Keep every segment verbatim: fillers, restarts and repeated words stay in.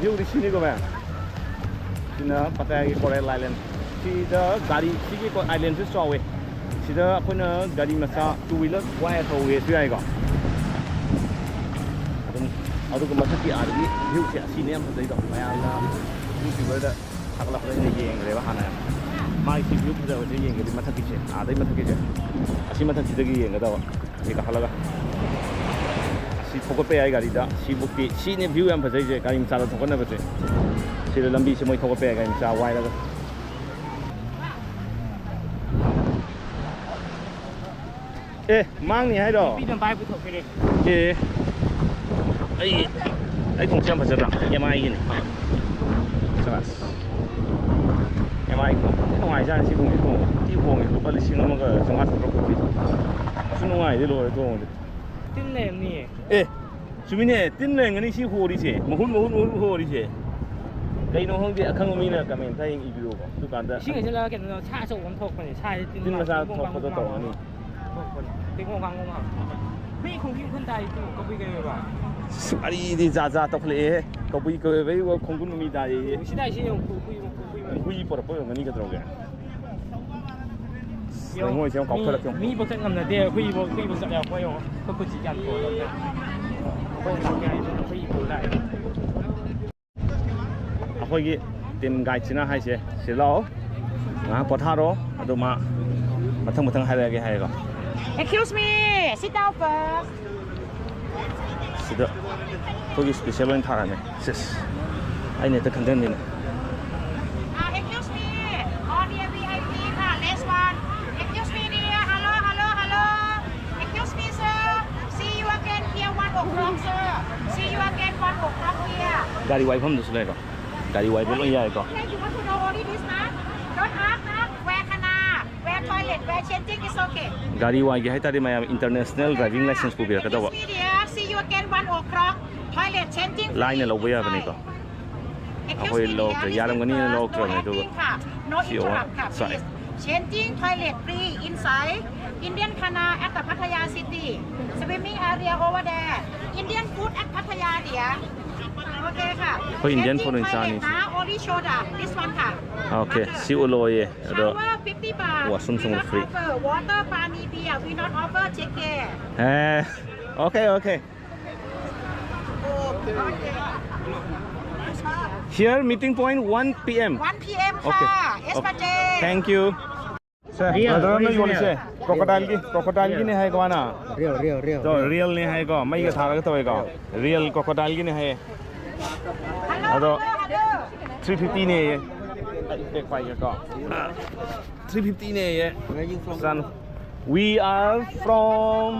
View ꯗꯤ ꯁꯤꯅꯤꯀꯣ ꯃꯌꯥꯝ꯫ ꯁꯤꯅ ꯄꯇꯥꯌꯥꯒꯤ Coral Island꯫ ꯁꯤꯗ ꯒꯥꯔꯤ, ꯁꯤꯒꯤ ꯀꯣ-, island ꯁꯨ ꯆꯥꯎꯋꯦ꯫ ꯁꯤꯗ ꯑꯩꯈꯣꯏꯅ ꯒꯥꯔꯤ ꯃꯆꯥ two wheeler ꯋꯥꯏꯔ ꯊꯧꯒꯦꯁꯨ ꯌꯥꯏꯀꯣ꯫ ꯑꯗꯨꯝ, ꯑꯗꯨꯒ ꯃꯊꯛꯀꯤ ꯑꯥꯗꯒꯤ view ꯁꯦ ꯑꯁꯤꯅꯦ ꯌꯥꯝ ꯐꯖꯩꯗꯣ꯫ ꯃꯌꯥꯝꯅ YouTuber ꯗ ꯊꯥꯒꯠꯂꯛꯄꯗ ꯑꯩꯅ ꯌꯦꯡꯈ꯭ꯔꯦꯕ ꯍꯥꯟꯅ꯫ ꯃꯥꯒꯤ ꯁꯤ view ꯐꯖꯕꯁꯦ ꯌꯦꯡꯒꯦꯗꯤ ꯃꯊꯛꯀꯤꯁꯦ, ꯑꯥꯗꯩ ꯃꯊꯛꯀꯤꯁꯦ, ꯑꯁꯤ ꯃꯊꯛꯁꯤꯗꯒꯤ ꯌꯦꯡꯒꯗꯕ꯫ ꯑꯁꯤ ꯀꯥꯈꯠꯂꯒ꯫ ꯑꯁꯤ ꯊꯧꯒꯠꯄ ꯌꯥꯏ ꯒꯥꯔꯤꯗ꯫ ꯁꯤꯕꯨꯛꯇꯤ, ꯁꯤꯅꯦ view ꯌꯥꯝ ꯐꯖꯩꯁꯦ, ꯒꯥꯔꯤ ꯃꯆꯥꯗ ꯊꯧꯒꯠꯅꯕꯁꯦ꯫ ꯁꯤꯗ ꯂꯝꯕꯤꯁꯦ ꯃꯣꯏ ꯊꯧꯒꯠꯄ ꯌꯥꯏ, ꯒꯥꯔꯤ ꯃꯆꯥ ꯋꯥꯏꯔꯒ꯫ ꯑꯦ, ꯃꯥꯡꯅꯤ ꯍꯥꯏꯔꯣ? ꯅꯨꯄꯤꯗꯣ ꯚꯥꯏ ꯄꯨꯊꯣꯛꯄꯤꯔꯦ꯫ ꯑꯦ, ꯑꯩ, ꯑꯩ ꯈꯣꯡꯎꯞꯁꯦ ꯌꯥꯝ ꯐꯖꯗ꯭ꯔꯥ? ꯑꯦꯝ ꯑꯥꯏꯒꯤꯅꯤ꯫ ꯆꯥꯁ꯫ ꯑꯦꯝ ꯑꯥꯏ ꯈꯣꯡꯎꯞ ꯅꯨꯡꯉꯥꯏꯖꯥꯠꯅꯤ ꯁꯤ ꯈꯣꯡꯎꯞꯁꯦ꯫ ꯇꯣꯡꯕ ꯊꯤ ꯍꯣꯡꯉꯦ꯫ ꯂꯨꯄꯥ ꯂꯤꯁꯤꯡ ꯑꯃꯒ ꯆꯥꯝꯃꯉꯥ ꯆꯥꯇ꯭ꯔꯨꯛ ꯄꯤ꯫ ꯑꯁ, ꯅꯨꯡꯉꯥꯏꯗꯤ ꯂꯣꯏꯔꯦ ꯇꯣꯡꯕꯗꯤ꯫ ꯇꯤꯟ ꯂꯩꯔꯝꯅꯤꯌꯦ꯫ ꯑꯦ, ꯆꯨꯝꯃꯤꯅꯦ꯫ ꯇꯤꯟ ꯂꯩꯔꯝꯒꯅꯤ ꯁꯤ ꯍꯣꯔꯤꯁꯦ꯫ ꯃꯍꯨꯠ, ꯃꯍꯨꯠ, ꯃꯍꯨꯠ ꯍꯣꯔꯤꯁꯦ꯫ ꯀꯩꯅꯣ ꯈꯪꯗꯦ, ꯑꯈꯪꯕ ꯃꯤꯅ comment ꯈꯔ ꯍꯦꯛ ꯏꯕꯤꯔꯛꯑꯣꯀꯣ꯫ ꯑꯗꯨꯀꯥꯟꯗ ꯏꯁꯤꯡ ꯍꯩꯖꯤꯜꯂꯒ ꯀꯩꯅꯣ ꯁꯥ ꯑꯆꯧꯕ ꯑꯃ ꯊꯣꯛꯄꯅꯦ꯫ ꯁꯥꯁꯦ ꯇꯤꯟ ꯇꯤꯟ ꯃꯆꯥ ꯃꯥ-, ꯇꯤꯟ ꯊꯣꯛꯄꯗꯣ ꯃꯥ-, ꯇꯧꯔꯝꯒꯅꯤ꯫ ꯊꯣꯛꯄꯅꯦ꯫ ꯇꯤꯡꯒꯣꯡ ꯀꯥꯡꯒꯣꯡ ꯉꯥꯛꯇ ꯊꯣꯛꯄꯅꯦ꯫ ꯍꯨꯏ ꯈꯣꯡꯕꯤ ꯃꯈꯣꯟ ꯇꯥꯏ ꯇꯨ, ꯀꯕꯨꯏ ꯀꯩ ꯑꯣꯏꯕ? ꯑꯁ, ꯋꯥꯔꯤꯗꯤ ꯖꯥꯠ ꯖꯥꯠ ꯇꯧꯈꯠꯂꯛꯑꯦ꯫ ꯀꯕꯨꯏ ꯀꯣꯏꯕꯩ ꯈꯣꯡꯒꯨꯟ ꯅꯨꯃꯤ ꯇꯥꯏꯌꯦ꯫ ꯁꯤ ꯇꯥꯏꯁꯤ ꯌꯦꯡꯉꯨ, ꯍꯨꯏ, ꯍꯨꯏ, ꯍꯨꯏ꯫ ꯍꯨꯏ ꯄꯨꯔꯛꯄ ꯑꯣꯏꯔꯝꯒꯅꯤ, ꯀꯩꯗꯧꯔꯒꯦ? ꯌꯦꯡꯉꯣ, ꯂꯩꯉꯣꯏꯁꯦ ꯌꯥꯝ ꯃꯤ, ꯀꯥꯎꯊꯔꯛꯀꯦ꯫ ꯃꯤ ꯄꯣꯠꯆꯠ ꯉꯝꯅꯗꯦ, ꯍꯨꯏꯕꯨ, ꯍꯨꯏꯕꯨ ꯆꯠꯂꯦ, ꯑꯩꯈꯣꯏ ꯌꯦꯡꯉꯣ, ꯑꯩꯈꯣꯏ ꯈꯨꯠꯁꯤ ꯒ꯭ꯌꯥꯟ ꯇꯧꯔꯕꯅꯦ꯫ ꯑꯩꯈꯣꯏ ꯂꯥꯛꯀꯦ ꯍꯥꯏꯗꯅ ꯍꯨꯏ ꯄꯨ ꯂꯥꯛꯑꯦ꯫ ꯑꯩꯈꯣꯏꯒꯤ team guide ꯁꯤꯅ ꯍꯥꯏꯁꯦ, "ꯁꯤ ꯂꯥꯛꯑꯣ, ꯉꯥꯏꯍꯥꯛ ꯄꯣꯊꯥꯔꯣ, ꯑꯗꯨ ꯃꯥ ꯃꯊꯪ ꯃꯊꯪ ꯍꯥꯏꯔꯛꯑꯒꯦ" ꯍꯥꯏꯌꯦꯀꯣ꯫ Excuse me, sit down first. ꯁꯤꯗ ꯑꯩꯈꯣꯏꯒꯤ special ꯑꯣꯏꯅ ꯊꯥꯔꯛꯑꯅꯤ꯫ ꯁꯤꯁ, ꯑꯩꯅ ꯍꯦꯛꯇ ꯈꯟꯖꯟꯕꯤꯅꯦ꯫ Uh, excuse me, on the V I P car, last one. Excuse me, dear. Hello, hello, hello. Excuse me, sir. See you again here one o'clock, sir. See you again one o'clock here. ꯒꯥꯔꯤ ꯋꯥꯏꯐꯝꯗꯨꯁꯨ ꯂꯩꯀꯣ꯫ ꯒꯥꯔꯤ ꯋꯥꯏꯕ ꯂꯣꯏ ꯌꯥꯏꯀꯣ꯫ Okay, you want to know only this, ma'am? Don't ask, ma'am. Where can I? Where toilet? Where changing is okay. ꯒꯥꯔꯤ ꯋꯥꯏꯒꯦ ꯍꯥꯏꯇꯥꯔꯗꯤ ꯃꯌꯥꯝ international driving license ꯄꯨꯕꯤꯔꯛꯀꯗꯧꯕ꯫ Excuse me, dear. See you again one o'clock. Toilet changing line ꯂꯧꯕ ꯌꯥꯕꯅꯤꯀꯣ꯫ Excuse ꯑꯩꯈꯣꯏ me, ꯂꯧꯔꯛꯇ꯭ꯔꯦ꯫ dear. ꯌꯥꯔꯝꯒꯅꯤꯅ ꯂꯧꯔꯛꯇ꯭ꯔꯕꯅꯦ, ꯑꯗꯨꯒ No ꯁꯤ ꯑꯣ-, interrupt, ꯁꯥꯏ꯫ Please. Changing toilet free inside. Indian khana at the Pattaya city. Swimming area over there. Indian food at Pattaya, dear. Okay ค่ะ ꯑꯩꯈꯣꯏ Indian food ꯑꯣꯏꯅ ꯆꯥꯅꯤ꯫ Empty toilet นะ only soda. This one ค่ะ Okay, ꯁꯤ ꯎꯠꯂꯛꯑꯣꯌꯦ꯫ ꯑꯗꯣ Shower fifty baht. Washroom We not free. Offer water, pani, beer. We not offer chicken. Eh, okay, okay. Here meeting point one p.m. One p.m. Okay. ค่ะ Yes, okay. Thank you. Say, real, brother ꯑꯃꯅ original. ꯌꯣꯜꯂꯤꯁꯦ ꯀ꯭ꯔꯣꯀꯣꯗꯥꯏꯜꯒꯤ, ꯀ꯭ꯔꯣꯀꯣꯗꯥꯏꯜꯒꯤꯅꯦ ꯍꯥꯏꯀꯣ ꯃꯥꯅ꯫ Real, real, real, ꯇꯣ, real. ꯔꯤꯌꯦꯜꯅꯦ ꯍꯥꯏꯀꯣ, ꯃꯩꯒ ꯊꯥꯔꯒ ꯇꯧꯋꯦꯀꯣ꯫ Real ꯀ꯭ꯔꯣꯀꯣꯗꯥꯏꯜꯒꯤꯅꯦ ꯍꯥꯏꯌꯦ꯫ ꯑꯗꯣ three fiftyꯅꯦꯌꯦ꯫ ꯑꯩ ꯕꯦꯛ ꯄꯥꯏꯒꯦꯀꯣ꯫ Three fiftyꯅꯦꯌꯦ꯫ Where you from? Son, we are from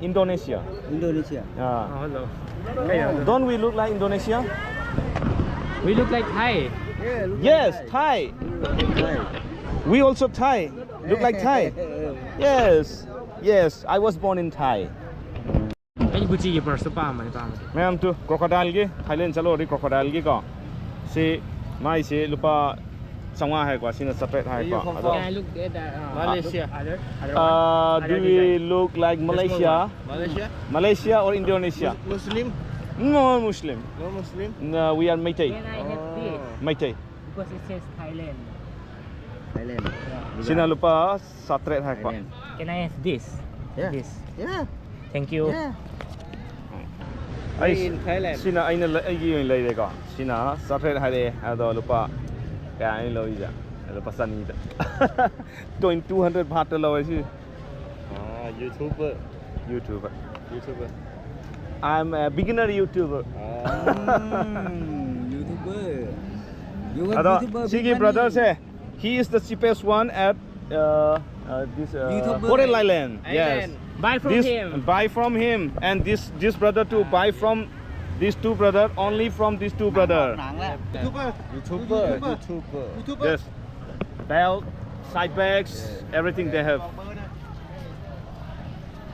Indonesia. Indonesia. Ah. Oh, hello. Don't we look like Indonesia? We look like Thai. Yeah, look Yes, like Thai. Thai. Look like Thai. We also Thai. Look like Thai. Yes. Yes, I was born in Thai. ꯑꯩ ꯒꯨꯆꯤꯒꯤ ꯄꯔꯁꯇꯣ ꯄꯥꯝꯕꯅꯦ, ꯄꯥꯝꯕꯅꯦ꯫ ꯃꯌꯥꯝ two, ꯀ꯭ꯔꯣꯀꯣꯗꯥꯏꯜꯒꯤ Thailand ꯆꯠꯂꯨꯔꯗꯤ ꯀ꯭ꯔꯣꯀꯣꯗꯥꯏꯜꯒꯤꯀꯣ꯫ ꯁꯤ ꯃꯥꯏꯁꯤ ꯂꯨꯄꯥ ꯆꯥꯝꯃꯉꯥ ꯍꯥꯏꯀꯣ, ꯁꯤꯅ ꯆꯥꯇ꯭ꯔꯦꯠ ꯍꯥꯏꯀꯣ꯫ Where you from? ꯑꯗꯣ Can I look at the, uh, Malaysia. Other, other Uh, one? Do Other we design. Look like This one. Malaysia? Malaysia? Malaysia or Indonesia? Mus-, Muslim? No Muslim. No Muslim? No, we are Meitei. Can I have this? Oh. Meitei. Because it says Thailand. Thailand. Yeah. ꯁꯤꯅ ꯂꯨꯄꯥ ꯆꯥꯇ꯭ꯔꯦꯠ ꯍꯥꯏꯀꯣ꯫ Thailand. Can I have this? Yeah. This. Yeah. Thank you. Yeah. ꯑꯩ Made in Thailand. ꯁꯤꯅ ꯑꯩꯅ ꯂꯩ-, ꯑꯩꯒꯤ ꯑꯣꯏꯅ ꯂꯩꯔꯦꯀꯣ꯫ ꯁꯤꯅ ꯆꯥꯇ꯭ꯔꯦꯠ ꯍꯥꯏꯔꯛꯑꯦ꯫ ꯑꯗꯣ ꯂꯨꯄꯥ ꯀꯌꯥ ꯑꯩꯅ ꯂꯧꯔꯤꯁꯦ? ꯂꯨꯄꯥ ꯆꯅꯤꯗ꯫ Twenty, two hundred ꯕꯥꯠꯇ ꯂꯧꯋꯦ ꯁꯤ꯫ Ah, YouTuber. YouTuber. YouTuber. I'm a beginner YouTuber. Ah. Um, YouTuber. You are ꯑꯗꯣ YouTuber, ꯁꯤꯒꯤ big money. ꯕ꯭ꯔꯗꯔꯁꯦ, he is the cheapest one at, uh, uh, this, uh, YouTuber. Hotel Island. Yes. Island. Buy from This, him. Buy from him. And this, this brother too, buy from these two brother, only from these two brother. YouTuber. YouTuber. YouTuber. Yes. Belt, side bags, everything they have.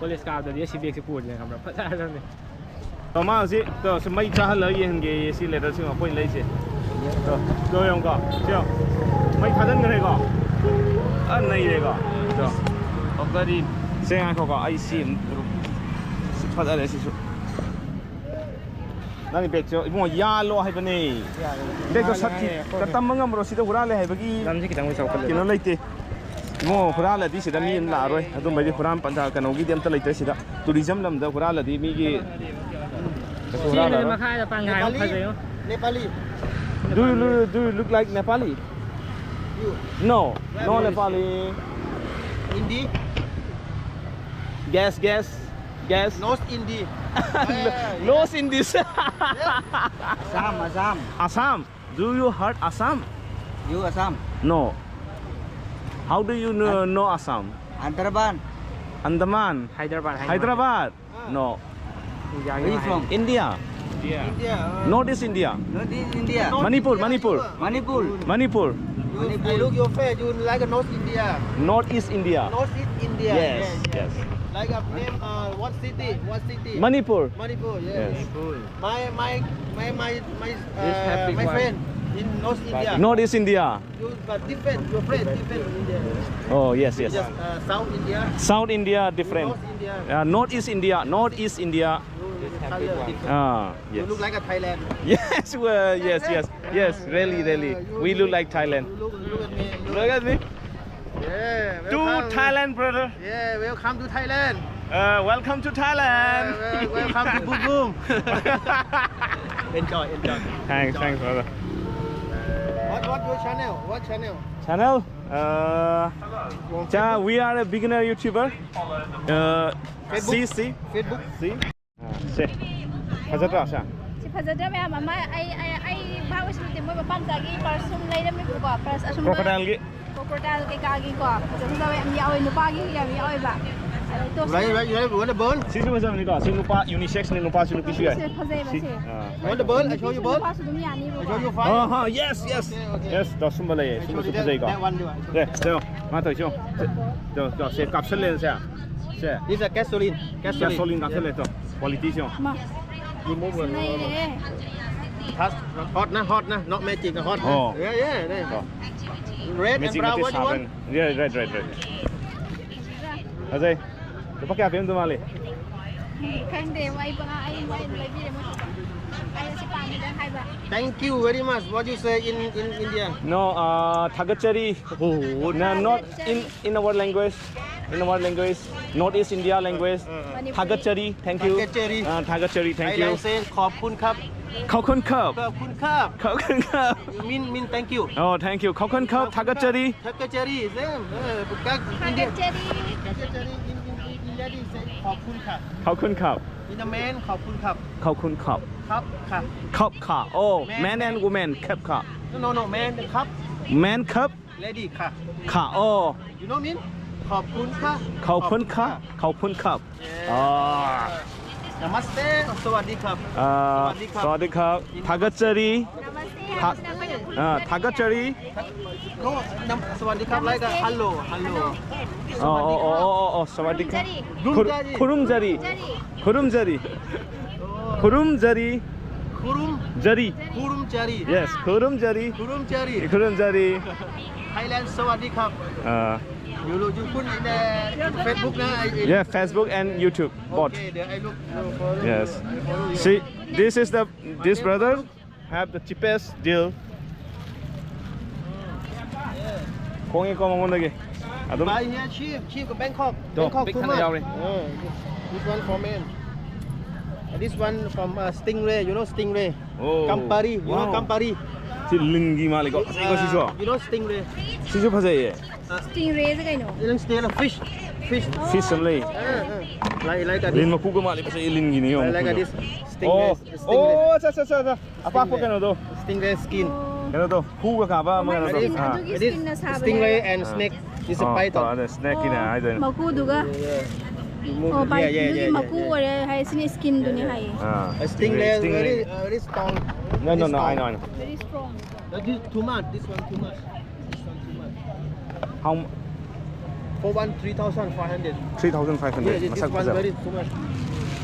College ꯀꯥꯕꯗꯗꯤ ꯑꯁꯤ ꯕꯦꯒꯁꯦ ꯄꯨꯔꯗꯤ ꯈꯪꯕ꯭ꯔꯥ? ꯐꯖꯔꯕꯅꯤ꯫ ꯇꯣ, ꯃꯥ ꯍꯧꯖꯤꯛ, ꯇꯣ, ꯁꯤ ꯃꯩ ꯆꯥꯍꯜꯂꯒ ꯌꯦꯡꯍꯟꯒꯦꯌꯦ, ꯁꯤ ꯂꯦꯗꯔꯁꯤꯡ ꯑꯩꯈꯣꯏꯅ ꯂꯩꯁꯦ꯫ ꯇꯣ, ꯇꯣ, ꯌꯦꯡꯉꯨꯀꯣ꯫ ꯁꯤ ꯌꯦꯡꯉꯨ꯫ ꯃꯩ ꯊꯥꯖꯟꯈ꯭ꯔꯦꯀꯣ꯫ ꯑ, ꯅꯩꯔꯦꯀꯣ꯫ ꯇꯣ꯫ ꯁꯦ, ꯉꯥꯏꯈꯣꯀꯣ꯫ ꯑꯩ ꯁꯤ ꯑꯃꯨꯛ, ꯁꯤ ꯐꯖꯔꯦ ꯁꯤꯁꯨ꯫ ꯅꯪꯒꯤ ꯕꯦꯒꯁꯨ ꯏꯕꯨꯡꯉꯣ ꯌꯥꯜꯂꯣ ꯍꯥꯏꯕꯅꯦ꯫ ꯕꯦꯒꯇꯣ ꯁꯠꯈꯤ꯫ ꯀ-, ꯇꯝꯕ ꯉꯝꯃꯔꯣꯏ꯫ ꯁꯤꯗ ꯍꯨꯔꯥꯜꯂꯦ ꯍꯥꯏꯕꯒꯤ ꯂꯝꯁꯤ ꯈꯤꯇꯪ ꯆꯥꯎꯈꯠꯂꯦ꯫ ꯀꯩꯅꯣ ꯂꯩꯇꯦ꯫ ꯏꯕꯨꯡꯉꯣ, ꯍꯨꯔꯥꯜꯂꯗꯤ ꯁꯤꯗ ꯃꯤ ꯑꯃ ꯂꯥꯛꯑꯔꯣꯏ꯫ ꯑꯗꯨꯝꯕꯩꯗꯤ ꯍꯨꯔꯥꯟ ꯄꯟꯊꯥ ꯀꯩꯅꯣꯒꯤꯗꯤ ꯑꯝꯇ ꯂꯩꯇ꯭ꯔꯦ ꯁꯤꯗ꯫ ꯇꯨꯔꯤꯖꯝ ꯂꯝꯗ ꯍꯨꯔꯥꯜꯂꯗꯤ ꯃꯤꯒꯤ ꯀꯩꯁꯨ ꯁꯤ ꯍꯨꯔꯥꯜꯂꯔꯣꯏ꯫ ꯃꯈꯥꯗ ꯄꯥꯟꯒꯥꯏ ꯑꯃ ꯐꯖꯩꯉꯣ꯫ Nepali. Do you look, do you look like Nepali? You. No, no Nepali. Hindi. Guess, guess, guess. North Hindi. North Indies. Assam, Assam. Assam. Do you heard Assam? You Assam. No. How do you know, know Assam? Hyderabad. Andaman. Hyderabad, Hyderabad. Hyderabad. No. Where you from? India. India. North East India. North East India. Manipur, Manipur. Manipur. Manipur. You, I look your face. You like a North India. North East India. North East India. Yes, yes. Like a name, uh, what city? What city? Manipur. Manipur. Yes. My, my, my, my, my, uh, my friend in North India. North East India. You, but different. Your friend different India. Oh, yes, yes. Just, uh, South India. South India different. North India. Uh, North East India. North East India. You, you color different. Ah, yes. You look like a Thailand. Yes, well, yes, yes, yes. Really, really. We look like Thailand. You look, look at me. Look at me. Yeah, to welcome. Thailand, brother. Yeah, welcome to Thailand. Uh, welcome to Thailand. Yeah, wel-, welcome to Bugum. Enjoy, enjoy. Thanks, thanks, brother. What, what your channel? What channel? Channel? Uh, cha-, we are a beginner YouTuber. Uh, Facebook? See, see. Facebook? See? ꯑꯥ, ꯁꯦ꯫ ꯐꯖꯗ꯭ꯔꯥ, ꯁꯦ? ꯁꯤ ꯐꯖꯗ꯭ꯔꯥ ꯃꯌꯥꯝ ꯑꯃ? ꯑꯩ, ꯑꯩ, ꯑꯩ ꯚꯥꯞ ꯑꯣꯏꯁꯤꯜꯂꯨꯗꯦ꯫ ꯃꯣꯏ ꯃꯄꯥ ꯃꯆꯥꯒꯤ ꯄꯔꯁ ꯁꯨꯝ ꯂꯩꯔꯝꯃꯦꯕꯀꯣ꯫ ꯄꯔꯁ ꯑꯁꯨꯝꯕ crocodileꯒꯤ꯫ Crocodile ꯀꯩꯀꯥꯒꯤꯀꯣ꯫ ꯐꯖ ꯐꯖꯕ ꯌꯥꯝ ꯌꯥꯎꯋꯦ꯫ ꯅꯨꯄꯥꯒꯤ ꯌꯥꯝ ꯌꯥꯎꯋꯦꯕ꯫ ꯑꯗꯩ ꯇꯣꯞꯁ꯫ Right, right, right, what about? ꯁꯤꯁꯨ ꯐꯖꯕꯅꯤꯀꯣ꯫ ꯁꯤ ꯅꯨꯄꯥ unisexꯅꯤ, ꯅꯨꯄꯥꯁꯨ ꯅꯨꯄꯤꯁꯨ ꯌꯥꯏ꯫ ꯁꯤ ꯐꯖꯩꯕ, ꯁꯤ꯫ ꯑꯥ꯫ Want the ball? I show you ball. ꯅꯨꯄꯥꯁꯨ ꯑꯗꯨꯝ ꯌꯥꯅꯤꯕꯀꯣ꯫ I show you five. ꯑꯥ, ꯍꯥ, yes, yes꯫ Okay, okay. Yes, ꯇꯣ ꯁꯨꯝꯕ ꯂꯩꯌꯦ꯫ I show ꯁꯨꯝꯕꯁꯨ you that, ꯐꯖꯩꯀꯣ꯫ That one, that one. ꯁꯦ, ꯁꯦ, ꯃꯥ ꯇꯧꯔꯤꯁꯤ ꯌꯦꯡꯉꯣ꯫ ꯁꯦ, ꯇꯣ, ꯇꯣ, ꯁꯦ ꯀꯥꯞꯁꯜꯂꯦ, ꯁꯦ꯫ ꯁꯦ꯫ This is a gasoline. Gasoline. Gasoline ꯀꯥꯞꯁꯜꯂꯦ, ꯇꯣ꯫ Qualityꯁꯦ ꯌꯦꯡꯉꯣ꯫ ꯃꯥ꯫ ꯅꯩꯔꯦꯍꯦ꯫ Hot, hot ꯅ, hot ꯅ, not magic ꯅ, hot ꯅ꯫ ꯑꯣ꯫ Yeah, yeah, yeah. ꯑꯣ꯫ Red and brown, what you want? Magicꯅ ꯁꯥꯕꯅꯤ꯫ Red, red, red, red꯫ ꯐꯖꯩ꯫ ꯂꯨꯄꯥ ꯀꯌꯥ ꯄꯤꯔꯝꯗꯧ ꯃꯥꯜꯂꯤ? ꯈꯪꯗꯦ, ꯃꯣꯏ ꯄꯉꯥ ꯑꯩ ꯃꯣꯏ ꯂꯩꯕꯤꯔꯦ ꯃꯣꯏ꯫ ꯑꯩꯅ ꯁꯤ ꯄꯥꯝꯃꯤꯗ ꯍꯥꯏꯕ꯫ Thank you very much. What you say in, in Indian? No, uh, Thagachari. Oh, No, not in in our language. In our language, Northeast India language. Thagachari, thank you. Thagachari. Uh, Thagachari, thank I you. Like say ขอบคุณครับ ขอบคุณครับ ขอบคุณครับ ขอบคุณครับ Mean mean thank you. Oh, thank you. ขอบคุณครับ Thagachari. Thagachari same. Uh, Indian. Thagachari in, in, in India is say ขอบคุณครับ ขอบคุณครับ In a man ขอบคุณครับ ขอบคุณครับ ครับค่ะ ครับค่ะ Oh, man and woman ครับค่ะ No no no man ครับ Man ครับ Lady ค่ะ ค่ะ Oh, อยู่โน่นมินขอบคุณค่ะ ขอบคุณค่ะ ขอบคุณครับ อ๋อ Namaste สวัสดีครับ อ่า สวัสดีครับ สวัสดีครับ Thagachari. Namaste. 다- 아, Thagachari. No นำสวัสดีครับ like hello hello 어, 어, 어, 어, 어, 어, สวัสดีครับ Kurumjari. Kurumjari. Kurumjari. Kurumjari. Kurum Jari. Kurumjari. Yes, Kurumjari. Kurumjari. Kurumjari. Thailand สวัสดีครับ Uh, you look you put in the Facebook นะ I- I- yeah, Facebook and YouTube both. Okay, then I look uh, follow Yes. I follow you. See, this is the this brother have the cheapest deal. 공이 거 먹는 게. 아, 좀 Buy here cheap, cheap Bangkok. 또 Bangkok 빅 too 하나 much. ያው래. Uh, this one for men. Uh, This one from uh, Stingray, you know Stingray. 오. Campari, you know Wow. Campari. 지 링기 말이고 이거 시죠. You know Stingray. 시죠 파세요. Stingrayꯁꯦ ꯀꯩꯅꯣ? You know Stingray fish, fish. Fish only. Uh, uh, like like a 린 this. 먹고 그 말이 무슨 링기네요. Like, like a this. 어, Stingray. Stingray. 어, 자자자자. 아빠 아빠 너. Stingray skin. 그래도 후가 가봐 뭐 Sting- 그래도. 아. ꯑꯗꯨꯒꯤ This skinꯅ ꯁꯥꯕꯅꯦ. Stingray and snake. This is 어, python. 아, 네, 스네이키네. 아, 이제. ꯃꯀꯨꯗꯨꯒ You move. ꯑꯣ Yeah, yeah, pythonꯗꯨꯒꯤ yeah, ꯃꯀꯨ yeah. ꯑꯣꯏꯔꯦ ꯍꯥꯏꯁꯤꯅ skinꯗꯨꯅꯦ ꯍꯥꯏꯌꯦ. 아. A stingray, Stingray. very uh, very strong. No, no, This no. I strong. know, I know. Very strong. Uh, this too much. This one too much. This one too much. How For one three thousand five hundred. three thousand five hundred. Yeah, this 마사크 one 보자. very too much.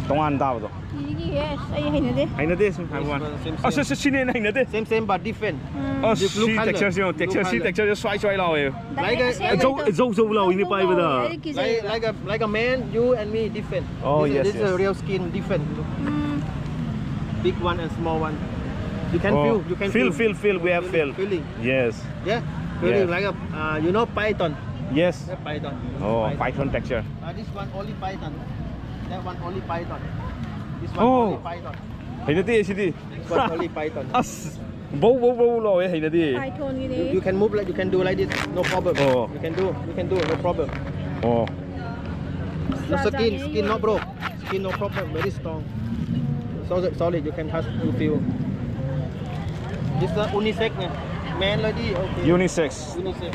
ꯇꯣꯉꯥꯟ ꯇꯥꯕꯗꯣ꯫ ꯀꯤꯒꯤꯍꯦ, ꯑꯁ ꯑꯩ ꯍꯩꯅꯗꯦ꯫ ꯍꯩꯅꯗꯦ ꯁꯨꯝ ꯍꯥꯏꯕ ꯋꯥꯅꯤ꯫ ꯑꯁ ꯑꯁ ꯁꯤꯅꯦ ꯑꯩꯅ ꯍꯩꯅꯗꯦ꯫ Same, same, but different. ꯎꯝ꯫ ꯑꯁ Look, look ꯁꯤ color. ꯇꯦꯛꯁꯆꯔꯁꯤ ꯌꯦꯡꯉꯣ, Look ꯇꯦꯛꯁꯆꯔꯁꯤ color. ꯇꯦꯛꯁꯆꯔꯁꯤ ꯁ꯭ꯋꯥꯏ ꯁ꯭ꯋꯥꯏ ꯂꯥꯎꯋꯦ꯫ Direct Like a- ꯑꯁꯦꯡꯕ ꯖꯧ ꯖꯧ ꯖꯧ ꯂꯥꯎꯏꯅꯦ ꯄꯥꯏꯕꯗ꯫ ꯑꯩ ꯀꯤꯖꯩ꯫ Like, like a like a man, you and me different. Oh, This, yes, this is a yes. Real skin different. Look. Um. Big one and small one. You can Oh, feel. You can feel, feel. Feel, feel. We have feel. Feeling. Yes. Yeah. Feeling Yes. like a uh, you know python. Yes. Yeah, python. Oh, python texture. Uh, this one only python. That one only python. This one Oh. Only python. ꯍꯩꯅꯗꯦ ꯁꯤꯗꯤ꯫ This one only python. ꯑꯁ ꯕꯧ ꯕꯧ ꯕꯧ ꯂꯥꯎꯋꯦ ꯍꯩꯅꯗꯦ꯫ Pythonꯒꯤꯅꯤ꯫ You, you can move like you can do like this, no problem. Oh. You can do, you can do, no problem. ꯑꯣ꯫ No skin, skin no bro. Skin no problem, very strong. So solid, you can touch, you feel. This is unisex, man, lady, okay. Unisex. Unisex.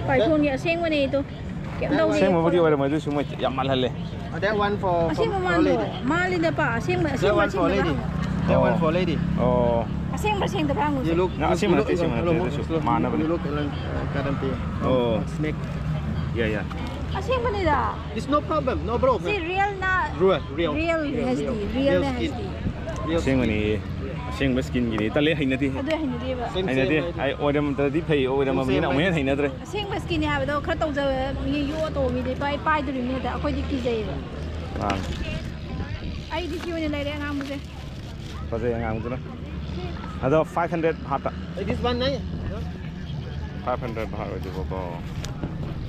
Pythonꯒꯤ ꯑꯁꯦꯡꯕꯅꯦ ꯑꯗꯣ꯫ ꯀꯩꯝ ꯇꯧꯗꯦ꯫ ꯑꯁꯦꯡꯕꯕꯨꯗꯤ ꯑꯣꯏꯔꯝꯃꯣꯏ ꯑꯗꯨꯁꯨ ꯃꯣꯏ ꯌꯥꯝ ꯃꯥꯜꯍꯜꯂꯦ꯫ Uh, that one for, for ꯑꯁꯦꯡꯕ for ꯃꯥꯟꯗ꯭ꯔꯣ? lady. ꯃꯥꯜꯂꯤꯗꯄ ꯑꯁꯦꯡꯕ That ꯑꯁꯦꯡꯕ one for ꯑꯁꯦꯡꯕ lady. ꯍꯪꯉꯣ꯫ That one Oh. For lady. ꯑꯣ꯫ ꯑꯁꯦꯡꯕ꯭ꯔꯥ ꯁꯦꯡꯗꯕ꯭ꯔꯥ ꯍꯪꯉꯨꯁꯦ꯫ You look. ꯅꯪ You, ꯑꯁꯦꯡꯕ you ꯅꯠꯇꯦ, look. ꯑꯁꯦꯡꯕ ꯅꯠꯇꯦ, Hello, ꯑꯗꯨꯁꯨ look, ꯃꯥꯟꯅꯕꯅꯦ꯫ you look like, uh, guarantee. Oh. Snake. Yeah, yeah. ꯑꯁꯦꯡꯕꯅꯤꯗ꯫ It's no problem, no bro. ꯁꯤ ꯔꯤꯌꯦꯜꯅ Real, real. ꯔꯤꯌꯦꯜ ꯍꯥꯏꯁꯤꯗꯤ ꯔꯤꯌꯦꯜꯅꯦ Skin. ꯍꯥꯏꯁꯤꯗꯤ꯫ Real skin. ꯑꯁꯦꯡꯕꯅꯤ꯫ ꯑꯁꯦꯡꯕ ꯁ꯭ꯀꯤꯟꯒꯤꯅꯤ꯫ ꯇꯜꯂꯦ ꯍꯩꯅꯗꯦ꯫ ꯑꯗꯨ ꯍꯩꯅꯗꯦꯕ꯫ Same, ꯍꯩꯅꯗꯦ꯫ same, ꯑꯩ ꯑꯣꯏꯔꯝꯗ꯭ꯔꯗꯤ ꯐꯩ, ꯑꯣꯏꯔꯝꯃꯕꯅꯤꯅ ꯑꯃꯨꯛ ꯍꯦꯟꯅ ꯍꯩꯅꯗ꯭ꯔꯦ꯫ ꯑꯁꯦꯡꯕ ꯁ꯭ꯀꯤꯟꯅꯦ ꯍꯥꯏꯕꯗꯣ ꯈꯔ ꯇꯧꯖꯕ ꯃꯤ ꯌꯣ ꯑꯇꯧꯕ ꯃꯤꯗꯤ ꯄꯥꯏ ꯄꯥꯏꯗꯣꯔꯤꯕꯅꯤ ꯑꯗ ꯑꯩꯈꯣꯏꯗꯤ ꯀꯤꯖꯩꯌꯦꯕ꯫ ꯃꯥꯅꯤ꯫ ꯑꯩꯗꯤ ꯁꯤ ꯑꯣꯏꯅ ꯂꯩꯔꯦ ꯑꯉꯥꯡꯕꯁꯦ꯫ ꯐꯖꯩ ꯑꯉꯥꯡꯗꯨꯅ꯫ ꯑꯗꯣ five hundred ꯍꯥꯞꯇ꯫ Eh, this one, eh? Five hundred ꯚꯥꯠ ꯑꯣꯏꯗꯣꯏꯕꯀꯣ꯫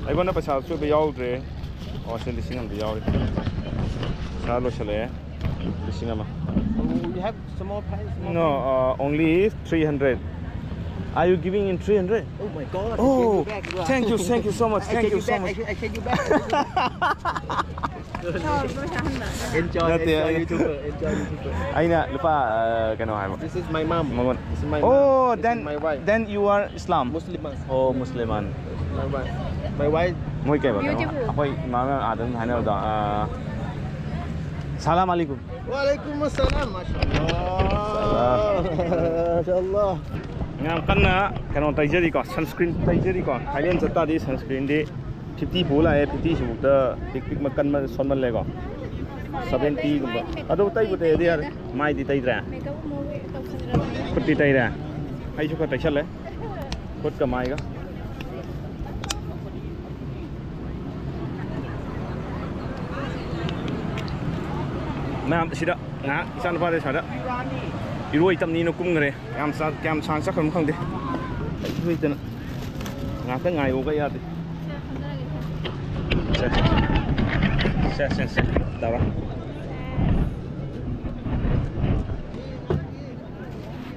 ꯑꯩꯉꯣꯟꯗ ꯄꯩꯁꯥ ꯑꯆꯣꯏꯕ ꯌꯥꯎꯗ꯭ꯔꯦ꯫ ꯑꯣ ꯁꯤ ꯂꯤꯁꯤꯡ ꯑꯃꯗꯤ ꯌꯥꯎꯔꯤ꯫ ꯄꯩꯁꯥ ꯂꯣꯏꯁꯤꯜꯂꯛꯑꯦ꯫ ꯂꯤꯁꯤꯡ ꯑꯃ꯫ Oh, you have small price? Small No, price? Uh, only three hundred. Are you giving in three hundred? Oh my God! I Oh, take you back, bro. Thank you, thank you so much, I thank take you you so back. Much. I, I take you back. Enjoy, Not yet. Enjoy YouTuber, enjoy YouTuber. ꯑꯩꯅ ꯂꯨꯄꯥ ꯑ, ꯀꯩꯅꯣ ꯍꯥꯏꯕ꯫ This is my mom. ꯃꯉꯣꯟ꯫ This is my Oh, mom. This then is my wife. Then you are Islam. Muslim. Oh, Muslim. My wife. My wife. ꯃꯣꯏ ꯀꯩ ꯍꯥꯏꯕ ꯀꯩꯅꯣ? Beautiful. ꯑꯩꯈꯣꯏ ꯏꯃꯥꯅ ꯑꯥꯗꯝ ꯍꯥꯏꯅꯕꯗꯣ ꯑ, ꯁꯂꯥꯝ ꯑꯂꯤꯀꯨꯝ꯫ Wa alaikum assalam. Mashallah. Mashallah. ꯌꯥꯝ ꯀꯟꯅ ꯀꯩꯅꯣ ꯇꯩꯖꯔꯤꯀꯣ, sunscreen ꯇꯩꯖꯔꯤꯀꯣ꯫ Thailand ꯆꯠꯇꯥꯔꯗꯤ sunscreenꯗꯤ fifty ꯄꯨ ꯂꯥꯛꯑꯦ, fifty ꯁꯤꯐꯥꯎꯗ ꯄꯤꯛ ꯄꯤꯛ ꯃꯀꯟ ꯁꯣꯟꯃꯜꯂꯦꯀꯣ꯫ ꯁꯚꯦꯟꯇꯤꯒꯨꯝꯕ꯫ ꯑꯗꯨ ꯇꯩꯕꯨ ꯇꯩꯔꯗꯤ ꯌꯥꯔꯦ꯫ ꯃꯥꯏꯗꯤ ꯇꯩꯗ꯭ꯔꯦ? ꯈꯨꯠꯇꯤ ꯇꯩꯔꯦ? ꯑꯩꯁꯨ ꯈꯔ ꯇꯩꯁꯜꯂꯦ꯫ ꯈꯨꯠꯀ ꯃꯥꯏꯒ꯫ ꯃꯌꯥꯝ ꯁꯤꯗ ꯉꯥꯏꯍꯥꯛ ꯏꯆꯥꯅꯨꯄꯥꯗ ꯁ꯭ꯋꯥꯏꯗ ꯏꯔꯣꯏ ꯇꯝꯅꯤꯅ ꯀꯨꯝꯈ꯭ꯔꯦ꯫ ꯌꯥꯝ ꯁꯥ-, ꯀꯌꯥꯝ ꯁꯥꯡ ꯆꯠꯈ꯭ꯔꯕꯅꯣ ꯈꯪꯗꯦ꯫ ꯏꯔꯣꯏꯗꯅ ꯉꯥꯛꯇ ꯉꯥꯏꯌꯣꯒ ꯌꯥꯗꯦ꯫ ꯁꯦ, ꯁꯦ, ꯁꯦ, ꯁꯦ, ꯇꯧꯔꯣ꯫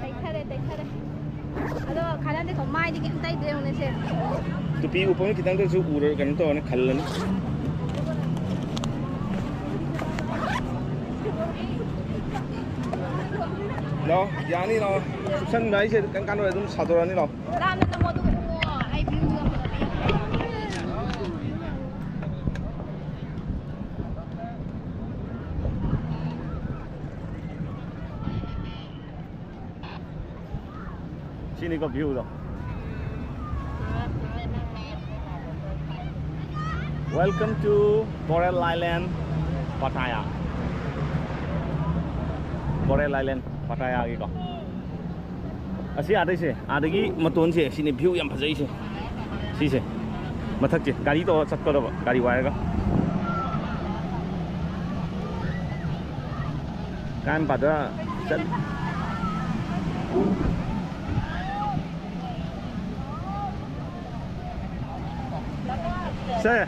ꯇꯩꯊꯔꯦ, ꯇꯩꯊꯔꯦ꯫ ꯑꯗꯣ ꯈꯥꯏꯔꯝꯗꯦ ꯈꯣ ꯃꯥꯏꯗꯤ ꯀꯩꯝ ꯇꯩꯗ꯭ꯔꯦ ꯌꯦꯡꯉꯨꯅꯦ ꯁꯦ꯫ ꯇꯨꯄꯤ ꯎꯞꯄ ꯈꯤꯇꯪꯗꯁꯨ ꯎꯔ ꯀꯩꯅꯣ ꯇꯧꯔꯅꯤ ꯈꯜꯂꯅꯤ꯫ ꯂꯥꯛꯑꯣ, ꯌꯥꯅꯤ, ꯂꯥꯛꯑꯣ꯫ ꯆꯨꯞꯁꯟꯕ ꯍꯥꯏꯁꯦ ꯀꯩꯝ ꯀꯥꯟꯅꯔꯣꯏ, ꯑꯗꯨꯝ ꯁꯥꯗꯣꯔꯛꯑꯅꯤ, ꯂꯥꯛꯑꯣ꯫ ꯂꯥꯞꯅ ꯅꯝꯃꯣ, ꯑꯗꯨꯒ ꯎꯪꯉꯣ꯫ ꯑꯩ ꯚ꯭ꯌꯨꯗꯣ ꯐꯖꯕ ꯌꯦꯡꯉꯣ꯫ ꯁꯤꯅꯤꯀꯣ ꯚ꯭ꯌꯨꯗꯣ꯫ Welcome to Coral Island, Pattaya. Coral Island, Pattaya ꯒꯤꯀꯣ꯫ ꯑꯁꯤ ꯑꯥꯗꯩꯁꯦ, ꯑꯥꯗꯒꯤ ꯃꯇꯣꯟꯁꯦ, ꯁꯤꯅꯤ ꯚ꯭ꯌꯨ ꯌꯥꯝ ꯐꯖꯩꯁꯦ꯫ ꯁꯤꯁꯦ꯫ ꯃꯊꯛꯁꯦ꯫ ꯒꯥꯔꯤ ꯇꯧꯔ ꯆꯠꯀꯗꯕ, ꯒꯥꯔꯤ ꯋꯥꯏꯔꯒ꯫ ꯀꯥꯏ ꯃꯄꯥꯗ ꯆꯠ-, ꯁꯦ꯫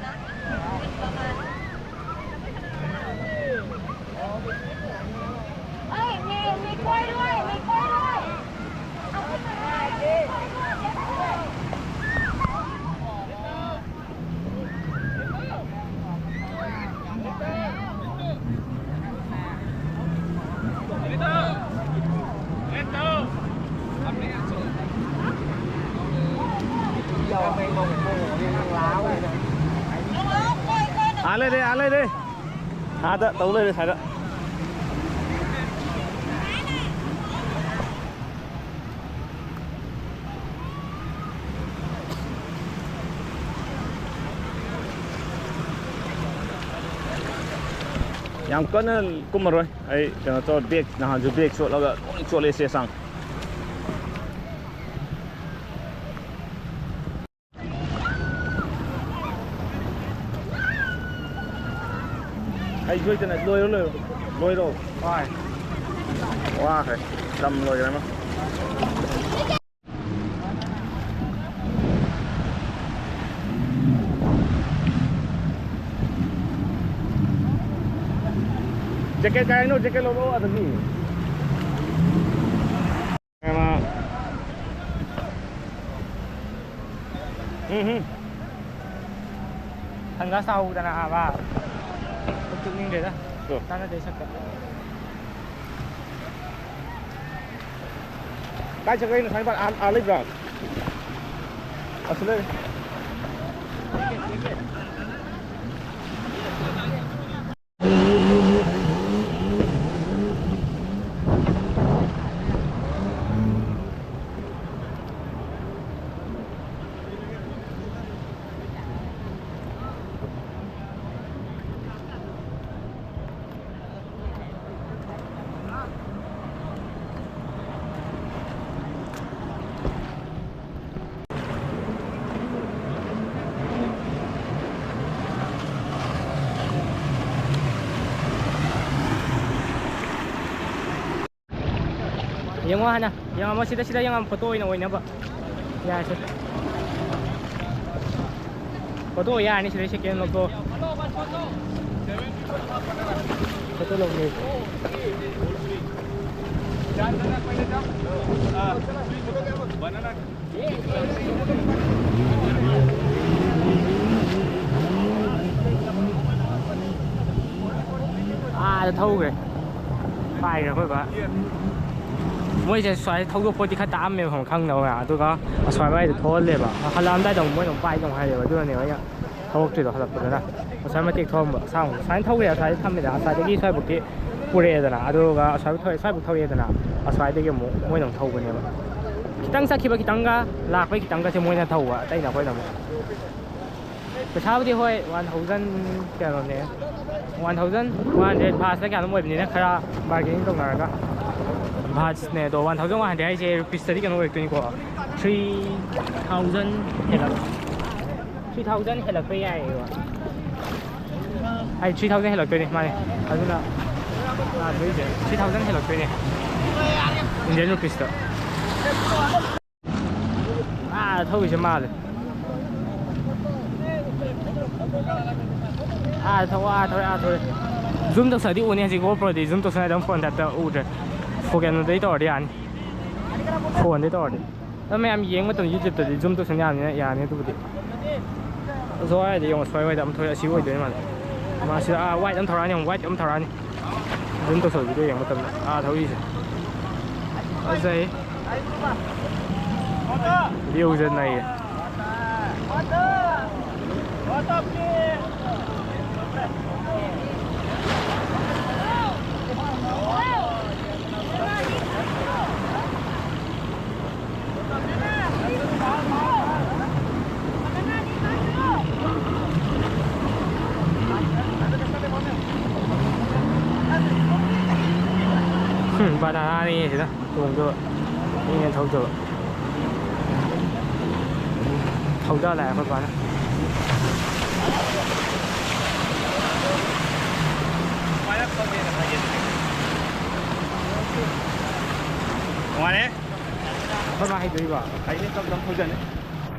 ꯑꯥ ꯂꯩꯔꯦ, ꯑꯥ ꯂꯩꯔꯦ꯫ ꯑꯥꯗ ꯇꯧ ꯂꯩꯔꯦ ꯁ꯭ꯋꯥꯏꯗ꯫ ꯌꯥꯝ ꯀꯟꯅ ꯀꯨꯝꯃꯔꯣꯏ꯫ ꯑꯩ ꯀꯩꯅꯣ ꯇꯧꯔ, ꯕꯦꯒ, ꯅꯍꯥꯟꯁꯨ ꯕꯦꯒ ꯆꯣꯠꯂꯒ ꯂꯣꯏ ꯆꯣꯠꯂꯦ ꯆꯦ ꯆꯥꯡ꯫ ꯑꯩ ꯁꯣꯏꯗꯅ ꯂꯣꯏꯔꯣ, ꯂꯣꯏꯔꯣ꯫ ꯂꯣꯏꯔꯣ꯫ ꯍꯣꯏ꯫ ꯋꯥꯈ꯭ꯔꯦ꯫ ꯂꯝ ꯂꯣꯏꯈ꯭ꯔꯦ ꯑꯃ꯫ ꯖꯦꯀꯦꯠ ꯀꯥꯏꯅꯣ? ꯖꯦꯀꯦꯠ ꯂꯧꯔꯛꯑꯣ ꯑꯗꯒꯤ꯫ ꯎꯝ, ꯎꯝ꯫ ꯁꯟꯒ꯭ꯂꯥꯁ ꯇꯥꯍꯧꯗꯅ ꯑꯥ ꯕꯥ꯫ ꯇꯨꯝꯅꯤꯡꯗ꯭ꯔꯦꯗ꯫ ꯇꯣ꯫ ꯀꯥꯟꯅꯗꯦ ꯁꯛꯇ꯫ ꯀꯥꯏ ꯆꯠꯈ꯭ꯔꯦ ꯉꯁꯥꯏ ꯄꯥ-, ꯑꯥ, ꯑꯥ ꯂꯩꯕ꯭ꯔꯣ? ꯑꯁꯤ ꯂꯩꯔꯦ꯫ ꯌꯦꯡꯉꯣ ꯍꯥꯟꯅ꯫ ꯌꯦꯡꯉꯝꯃꯣ ꯁꯤꯗ, ꯁꯤꯗ ꯌꯦꯡꯉꯝꯃꯣ, ꯐꯣꯇꯣ ꯑꯣꯏꯅ ꯑꯣꯏꯅꯕ꯫ ꯌꯥꯔꯦꯁꯦ꯫ ꯐꯣꯇꯣ ꯌꯥꯔꯅꯤ ꯁꯤꯗꯩ ꯁꯦꯀꯦꯟ ꯂꯧꯊꯣꯛꯑꯣ꯫ ꯐꯣꯇꯣ ꯂꯧꯒꯦ꯫ ꯑꯥꯗ ꯊꯧꯈ꯭ꯔꯦ꯫ ꯄꯥꯏꯈ꯭ꯔꯦ ꯑꯩꯈꯣꯏ ꯕꯥ꯫ ꯃꯣꯏꯁꯦ ꯁ꯭ꯋꯥꯏ ꯊꯧꯗꯣꯛꯄꯗꯤ ꯈꯔ ꯇꯥꯛꯑꯝꯃꯦꯕ, ꯈꯪ-, ꯈꯪꯗꯕ ꯃꯌꯥꯝ꯫ ꯑꯗꯨꯒ ꯑꯁ꯭ꯋꯥꯏ ꯋꯥꯏꯗ ꯊꯧꯍꯜꯂꯦꯕ꯫ ꯍꯜꯂꯛꯑꯝꯗꯥꯏꯗ ꯑꯃꯨꯛ ꯃꯣꯏꯅ ꯑꯃꯨꯛ ꯄꯥꯏꯗꯧ ꯍꯥꯏꯔꯦꯕ꯫ ꯑꯗꯨꯅꯅꯦꯕ ꯑꯩꯅ ꯊꯧꯔꯛꯇ꯭ꯔꯤꯗꯣ ꯍꯜꯂꯛꯄꯗꯅ꯫ ꯉꯁꯥꯏ ꯃꯇꯦꯛ ꯊꯧꯔꯝꯕ ꯑꯁꯥꯡꯕꯗꯣ ꯁꯨꯃꯥꯏꯅ ꯊꯧꯈ꯭ꯔꯦ, ꯑꯁ꯭ꯋꯥꯏꯗ ꯊꯝꯃꯦꯗꯅ, ꯑꯁ꯭ꯋꯥꯏꯗꯒꯤ ꯁ꯭ꯋꯥꯏꯐꯥꯎꯗꯤ ꯄꯨꯔꯛꯑꯦꯗꯅ꯫ ꯑꯗꯨꯒ ꯑꯁ꯭ꯋꯥꯏꯐꯥꯎ ꯊꯧꯔꯦ, ꯁ꯭ꯋꯥꯏꯐꯥꯎ ꯊꯧꯔꯛꯑꯦꯗꯅ, ꯑꯁ꯭ꯋꯥꯏꯗꯒꯤ ꯑꯃꯨꯛ ꯃꯣꯏꯅ ꯑꯃꯨꯛ ꯊꯧꯕꯅꯦꯕ꯫ ꯈꯤꯇꯪ ꯆꯠꯈꯤꯕ ꯈꯤꯇꯪꯒ ꯂꯥꯛꯄꯩ ꯈꯤꯇꯪꯒꯁꯦ ꯃꯣꯏꯅ ꯊꯧꯕ, ꯑꯇꯩꯅ ꯑꯩꯈꯣꯏꯅ ꯑꯃꯨꯛ꯫ ꯄꯩꯁꯥꯕꯨꯗꯤ ꯍꯣꯏ, ꯋꯥꯟ ꯊꯥꯎꯖꯟ ꯀꯩꯅꯣꯅꯦ, One thousand one hundred ꯚꯥꯠꯁꯅ ꯀꯌꯥꯅꯣꯝ ꯑꯣꯏꯕꯅꯤꯅ ꯈꯔ bargaining ꯇꯧꯅꯔꯒ꯫ ꯚꯥꯠꯁꯅꯦ ꯑꯗꯣ, one thousand one hundred ꯍꯥꯏꯁꯦ ꯔꯨꯄꯤꯁꯇꯗꯤ ꯀꯩꯅꯣ ꯑꯣꯏꯔꯛꯇꯣꯏꯅꯤꯀꯣ, three thousand ꯍꯦꯜꯂꯛ three thousand ꯍꯦꯜꯂꯛꯄ ꯌꯥꯏꯌꯦꯕ꯫ ꯑꯩ three thousand ꯍꯦꯜꯂꯛꯇꯣꯏꯅꯦ ꯃꯥꯅꯦ꯫ ꯑꯗꯨꯅ ꯂꯥꯛꯇꯣꯏꯁꯦ three thousand ꯍꯦꯜꯂꯛꯇꯣꯏꯅꯦ, Indian ꯔꯨꯄꯤꯁꯇ꯫ ꯑꯥ ꯊꯧꯔꯤꯁꯦ ꯃꯥꯜꯂꯦ꯫ ꯑꯥ ꯊꯧ ꯑꯥ ꯊꯧꯔꯦ ꯑꯥ ꯊꯧꯔꯦ꯫ ꯖꯨꯝ ꯇꯧꯁꯜꯂꯗꯤ ꯎꯅꯤ ꯍꯧꯖꯤꯛ, GoPro ꯗꯤ ꯖꯨꯝ ꯇꯧꯁꯜꯂꯗꯤ ꯑꯗꯨꯝ ꯐꯣꯟ ꯇꯥꯏꯞꯇ ꯎꯗ꯭ꯔꯦ꯫ ꯐꯣꯟ ꯀꯩꯅꯣꯗꯩ ꯇꯧꯔꯗꯤ ꯌꯥꯅꯤ꯫ ꯐꯣꯟꯗꯩ ꯇꯧꯔꯗꯤ꯫ ꯑꯗꯣ ꯃꯌꯥꯝ ꯌꯦꯡꯕ ꯃꯇꯝꯗ YouTube ꯇꯗꯤ ꯖꯨꯝ ꯇꯧꯁꯟ ꯌꯥꯕꯅꯤꯅ ꯌꯥꯅꯤ ꯑꯗꯨꯕꯨꯗꯤ꯫ ꯁ꯭ꯋꯥꯏꯗ ꯌꯦꯡꯉꯣ, ꯁ꯭ꯋꯥꯏ ꯋꯥꯏꯗ ꯑꯃ ꯊꯧꯔꯛꯑꯦ, ꯑꯁꯤ ꯑꯣꯏꯗꯣꯏꯅꯤ ꯃꯥꯜꯂꯦ꯫ ꯃꯥ ꯁꯤꯗ ꯑꯥ white ꯑꯃ ꯊꯧꯔꯛꯑꯅꯤ, ꯑꯃꯨꯛ white ꯑꯃ ꯊꯧꯔꯛꯑꯅꯤ꯫ ꯖꯨꯝ ꯇꯧꯁꯜꯂꯛꯄꯗꯣ ꯌꯦꯡꯕ ꯃꯇꯝꯗ ꯑꯥ ꯊꯧꯔꯤꯁꯦ꯫ ꯐꯖꯩ꯫ View ꯁꯦ ꯅꯩꯌꯦ꯫ ꯎꯝ, banana ꯅꯤ ꯁꯤꯗ ꯇꯣꯡꯗꯣ꯫ ꯃꯤꯅ ꯊꯧꯗꯕ꯫ ꯊꯧꯗ ꯂꯥꯛꯑꯦ ꯑꯩꯈꯣꯏ ꯄꯥꯅ꯫ ꯅꯨꯡꯉꯥꯏꯔꯦ꯫ ꯑꯩꯈꯣꯏ ꯃꯥ ꯍꯩꯗꯣꯔꯤꯕꯣ? ꯍꯩꯅꯤ, ꯇꯞ ꯇꯞ ꯊꯧꯖꯅꯤ꯫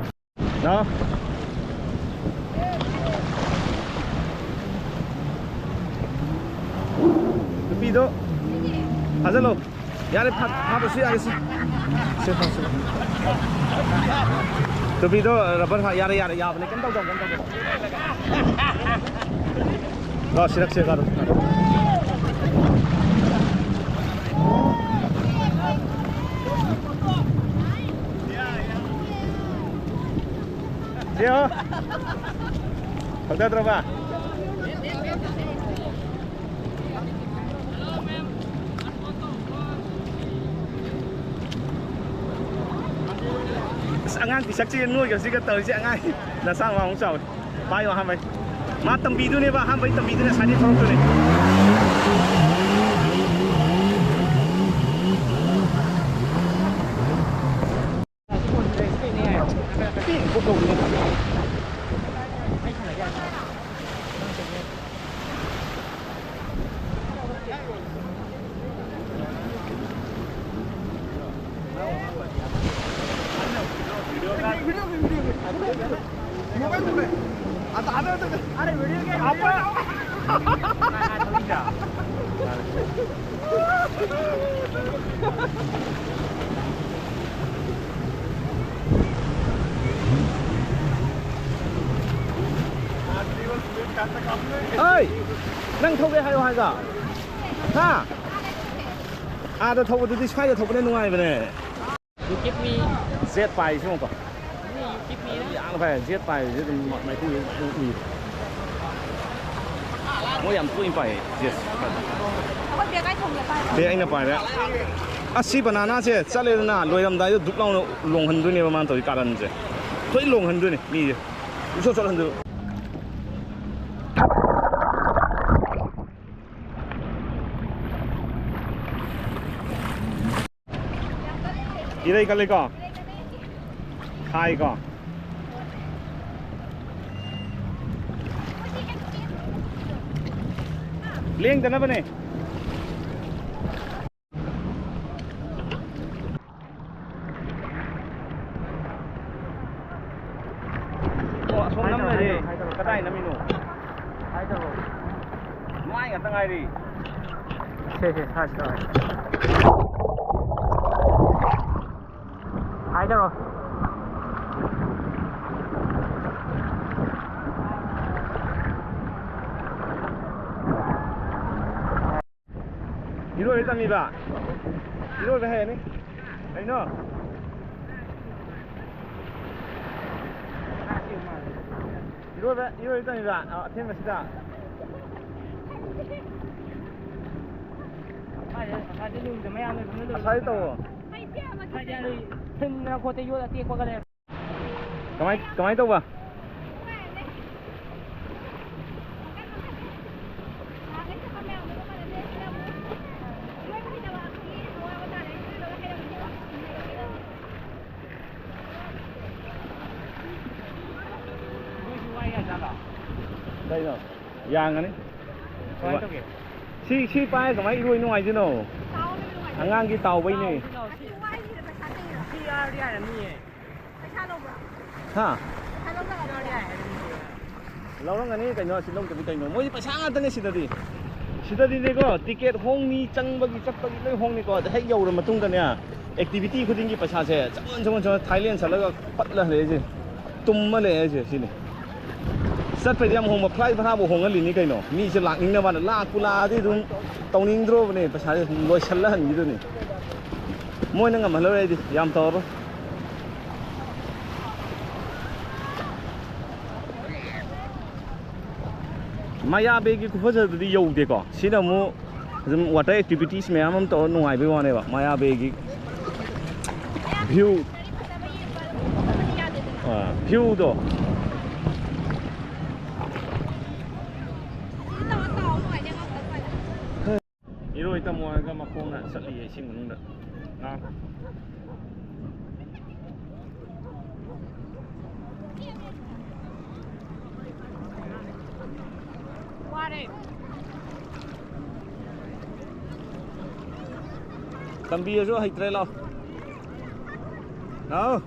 ꯂꯥꯛꯑꯣ꯫ ꯅꯨꯄꯤꯗꯣ ꯐꯥꯖꯜꯂꯣ꯫ ꯌꯥꯔꯦ, ꯐꯥ-, ꯐꯥꯗ꯭ꯔꯁꯨ ꯌꯥꯔꯦ ꯁꯤ꯫ ꯁꯤ ꯐꯥ-, ꯁꯤ ꯐꯥ-, ꯅꯨꯄꯤꯗꯣ rubber ꯐꯥ-, ꯌꯥꯔꯦ, ꯌꯥꯔꯦ, ꯌꯥꯕꯅꯦ꯫ ꯀꯩꯝ ꯇꯧꯗꯕꯅꯦ, ꯀꯩꯝ ꯇꯧꯗꯕꯅꯦ꯫ ꯂꯥꯛꯑꯣ, ꯁꯤꯔꯛꯁꯦ, ꯀꯥꯔꯣ꯫ ꯁꯤꯌꯣ꯫ ꯐꯖꯗ꯭ꯔꯕ? ꯑꯁ, ꯑꯉꯥꯡ ꯄꯤꯁꯛꯁꯤꯒ ꯅꯣꯏꯒꯁꯤꯒ ꯇꯧꯔꯤꯁꯦ, ꯑꯉꯥꯡ ꯅꯆꯥ ꯃꯥ ꯑꯃꯨꯛ ꯆꯥꯎꯔꯦ꯫ ꯄꯥꯏꯌꯣ ꯑꯍꯥꯟꯕꯩ꯫ ꯃꯥ ꯇꯝꯕꯤꯗꯨꯅꯦꯕ, ꯑꯍꯥꯟꯕꯩ ꯇꯝꯕꯤꯗꯨꯅ ꯁꯥꯏꯗꯩ ꯊꯧꯔꯛꯇꯣꯏꯅꯦ꯫ ꯑꯩ, ꯅꯪ ꯊꯧꯒꯦ ꯍꯥꯏꯌꯣ ꯍꯥꯏꯒ? ꯍꯥ? ꯑꯥꯗ ꯊꯧꯕꯗꯨꯗꯤ ꯁ꯭ꯋꯥꯏꯗ ꯊꯧꯕꯅ ꯅꯨꯡꯉꯥꯏꯕꯅꯦ꯫ You keep me. ꯖꯦꯠ ꯄꯥꯏꯁꯤ ꯌꯦꯡꯉꯨꯀꯣ꯫ You keep me. ꯌꯥꯝꯅ ꯐꯩ꯫ ꯖꯦꯠ ꯄꯥꯏꯕꯁꯤ ꯑꯗꯨꯝ ꯃ-, ꯃꯩꯈꯨ ꯑꯗꯨꯝ ꯎꯏ꯫ ꯃꯣꯏ ꯌꯥꯝ ꯇꯣꯏꯅ ꯄꯥꯏꯌꯦ ꯖꯦꯠ꯫ ꯑꯩꯈꯣꯏ ꯕꯦꯒ ꯑꯩ ꯊꯣꯡꯒꯦ ꯄꯥꯏꯔꯣ꯫ ꯕꯦꯒ ꯑꯩꯅ ꯄꯥꯏꯔꯦ꯫ ꯑꯁ, ꯁꯤ ꯕꯅꯥꯅꯥꯁꯦ ꯆꯠꯂꯦꯗꯅ, ꯂꯣꯏꯔꯝꯗꯥꯏꯗ ꯗꯨꯞ ꯂꯥꯎꯅ ꯂꯣꯡꯍꯟꯗꯣꯏꯅꯦꯕ ꯃꯥꯅ ꯇꯧꯔꯤ ꯀꯥꯔꯟꯁꯦ꯫ ꯂꯣꯏ ꯂꯣꯡꯍꯟꯗꯣꯏꯅꯦ ꯃꯤꯁꯦ꯫ ꯎꯁꯣꯠ ꯆꯣꯠꯍꯟꯗꯣꯏꯕ꯫ ꯏꯔꯩ ꯀꯜꯂꯤꯀꯣ? ꯍꯥꯏꯀꯣ? ꯂꯦꯡꯗꯅꯕꯅꯦ꯫ ꯑꯣ, ꯑꯁꯣꯝ ꯅꯝ ꯂꯩꯔꯦ꯫ ꯍꯥꯏ ꯇꯧꯔꯣ, ꯍꯥꯏ ꯇꯧꯔꯣ꯫ ꯀꯗꯥꯏ ꯅꯝꯃꯤꯅꯣ? ꯍꯥꯏ ꯇꯧꯔꯣ꯫ ꯃꯥꯏ ꯉꯥꯛꯇ ꯉꯥꯏꯔꯦ꯫ ꯁꯦ, ꯁꯦ, ꯍꯥꯏ ꯇꯧꯔꯣ, ꯍꯥꯏ ꯇꯧꯔꯣ꯫ ꯍꯥꯏ ꯇꯧꯔꯣ꯫ ꯏꯔꯣꯏꯕ ꯇꯝꯃꯤꯕ? ꯏꯔꯣꯏꯕ ꯍꯩꯔꯅꯤ꯫ ꯀꯩꯅꯣ? ꯏꯔꯣꯏꯕ, ꯏꯔꯣꯏꯕ ꯇꯝꯃꯤꯕ? ꯑ, ꯑꯊꯦꯟꯕꯁꯤꯗ? ꯑꯁ꯭ꯋꯥꯏꯗ ꯇꯧꯋꯣ꯫ ꯊꯤꯟꯗꯅ ꯈꯣꯠꯇ ꯌꯣꯠ ꯑꯇꯦꯛꯄꯒ ꯂꯩꯔꯦ꯫ ꯀꯃꯥꯏ, ꯀꯃꯥꯏ ꯇꯧꯕ? ꯀꯩꯅꯣ? ꯌꯥꯡꯒꯅꯤ꯫ ꯀꯃꯥꯏꯅ ꯇꯧꯒꯦ? ꯁꯤ, ꯁꯤ ꯄꯥꯏꯔ ꯀꯃꯥꯏꯅ ꯏꯔꯣꯏ ꯅꯨꯡꯉꯥꯏꯗꯣꯏꯅꯣ? ꯑꯉꯥꯡꯒꯤ ꯇꯥꯎꯕꯩꯅꯦ꯫ ꯁꯤ ꯌꯥꯔꯗꯤ ꯌꯥꯔꯝꯅꯤꯌꯦ꯫ ꯍꯥ? ꯂꯧꯔꯝꯒꯅꯤ ꯀꯩꯅꯣ, ꯑꯁꯤ ꯂꯧꯗꯗꯤ ꯀꯩꯅꯣ? ꯃꯣꯏꯗꯤ ꯄꯩꯁꯥ ꯉꯥꯛꯇꯅꯦ ꯁꯤꯗꯗꯤ꯫ ꯁꯤꯗꯗꯤꯅꯦꯀꯣ, ꯇꯤꯀꯦꯠ ꯍꯣꯡꯅꯤ, ꯆꯪꯕꯒꯤ, ꯆꯠꯄꯒꯤ ꯂꯣꯏ ꯍꯣꯡꯅꯤꯀꯣ꯫ ꯑꯗ ꯍꯦꯛ ꯌꯧꯔ ꯃꯇꯨꯡꯗꯅꯦ, ꯑꯦꯛꯇꯤꯚꯤꯇꯤ ꯈꯨꯗꯤꯡꯒꯤ ꯄꯩꯁꯥꯁꯦ ꯆꯪꯉꯣꯟ, ꯆꯪꯉꯣꯟ, ꯆꯪꯉꯣꯟ, ꯊꯥꯏꯂꯦꯟ ꯆꯠꯂꯒ ꯄꯠꯂ ꯍꯜꯂꯛꯏꯁꯦ꯫ ꯇꯨꯝꯃ ꯂꯩ ꯍꯥꯏꯁꯦ ꯁꯤꯅꯤ꯫ ꯆꯠꯄꯩꯗꯤ ꯌꯥꯝ ꯍꯣꯡꯕ, ꯐ꯭ꯂꯥꯏꯠ ꯚꯔꯥꯕꯨ ꯍꯣꯡꯍꯜꯂꯤꯅꯤ ꯀꯩꯅꯣ꯫ ꯃꯤꯁꯦ ꯂꯥꯛꯅꯤꯡꯅꯕꯅ, ꯂꯥꯛꯄꯨ ꯂꯥꯛꯑꯗꯤ ꯑꯗꯨꯝ ꯇꯧꯅꯤꯡꯗ꯭ꯔꯣꯕꯅꯦ, ꯄꯩꯁꯥꯁꯦ ꯂꯣꯏꯁꯜꯂ ꯍꯟꯈꯤꯗꯣꯏꯅꯤ꯫ ꯃꯣꯏꯅ ꯉꯝꯍꯜꯂꯔꯣꯏ, ꯑꯩꯗꯤ ꯌꯥꯝ ꯇꯧꯔꯔꯣꯏ꯫ ꯃꯌꯥ ꯕꯦꯒꯤ ꯈꯨꯐꯖꯗꯨꯗꯤ ꯌꯧꯗꯦꯀꯣ꯫ ꯁꯤꯅ ꯑꯃꯨꯛ ꯑꯗꯨꯝ ꯋꯥꯇꯔ ꯑꯦꯛꯇꯤꯚꯤꯇꯤꯁ ꯃꯌꯥꯝ ꯑꯃ ꯇꯧꯔ ꯅꯨꯡꯉꯥꯏꯕꯩ ꯋꯥꯅꯦꯕ, ꯃꯌꯥ ꯕꯦꯒꯤ ꯚ꯭ꯌꯨ, ꯑꯥ, ꯚ꯭ꯌꯨꯗꯣ꯫ ꯏꯔꯣꯏ ꯇꯝꯃꯣ ꯍꯥꯏꯔꯒ ꯃꯈꯣꯡꯅ ꯆꯠꯂꯤꯌꯦ ꯏꯁꯤꯡ ꯃꯅꯨꯡꯗ꯫ ꯉꯥ꯫ ꯋꯥꯔꯦ꯫ ꯇꯝꯕꯤꯔꯁꯨ ꯍꯩꯇ꯭ꯔꯦ, ꯂꯥꯎ꯫ ꯂꯥꯎ꯫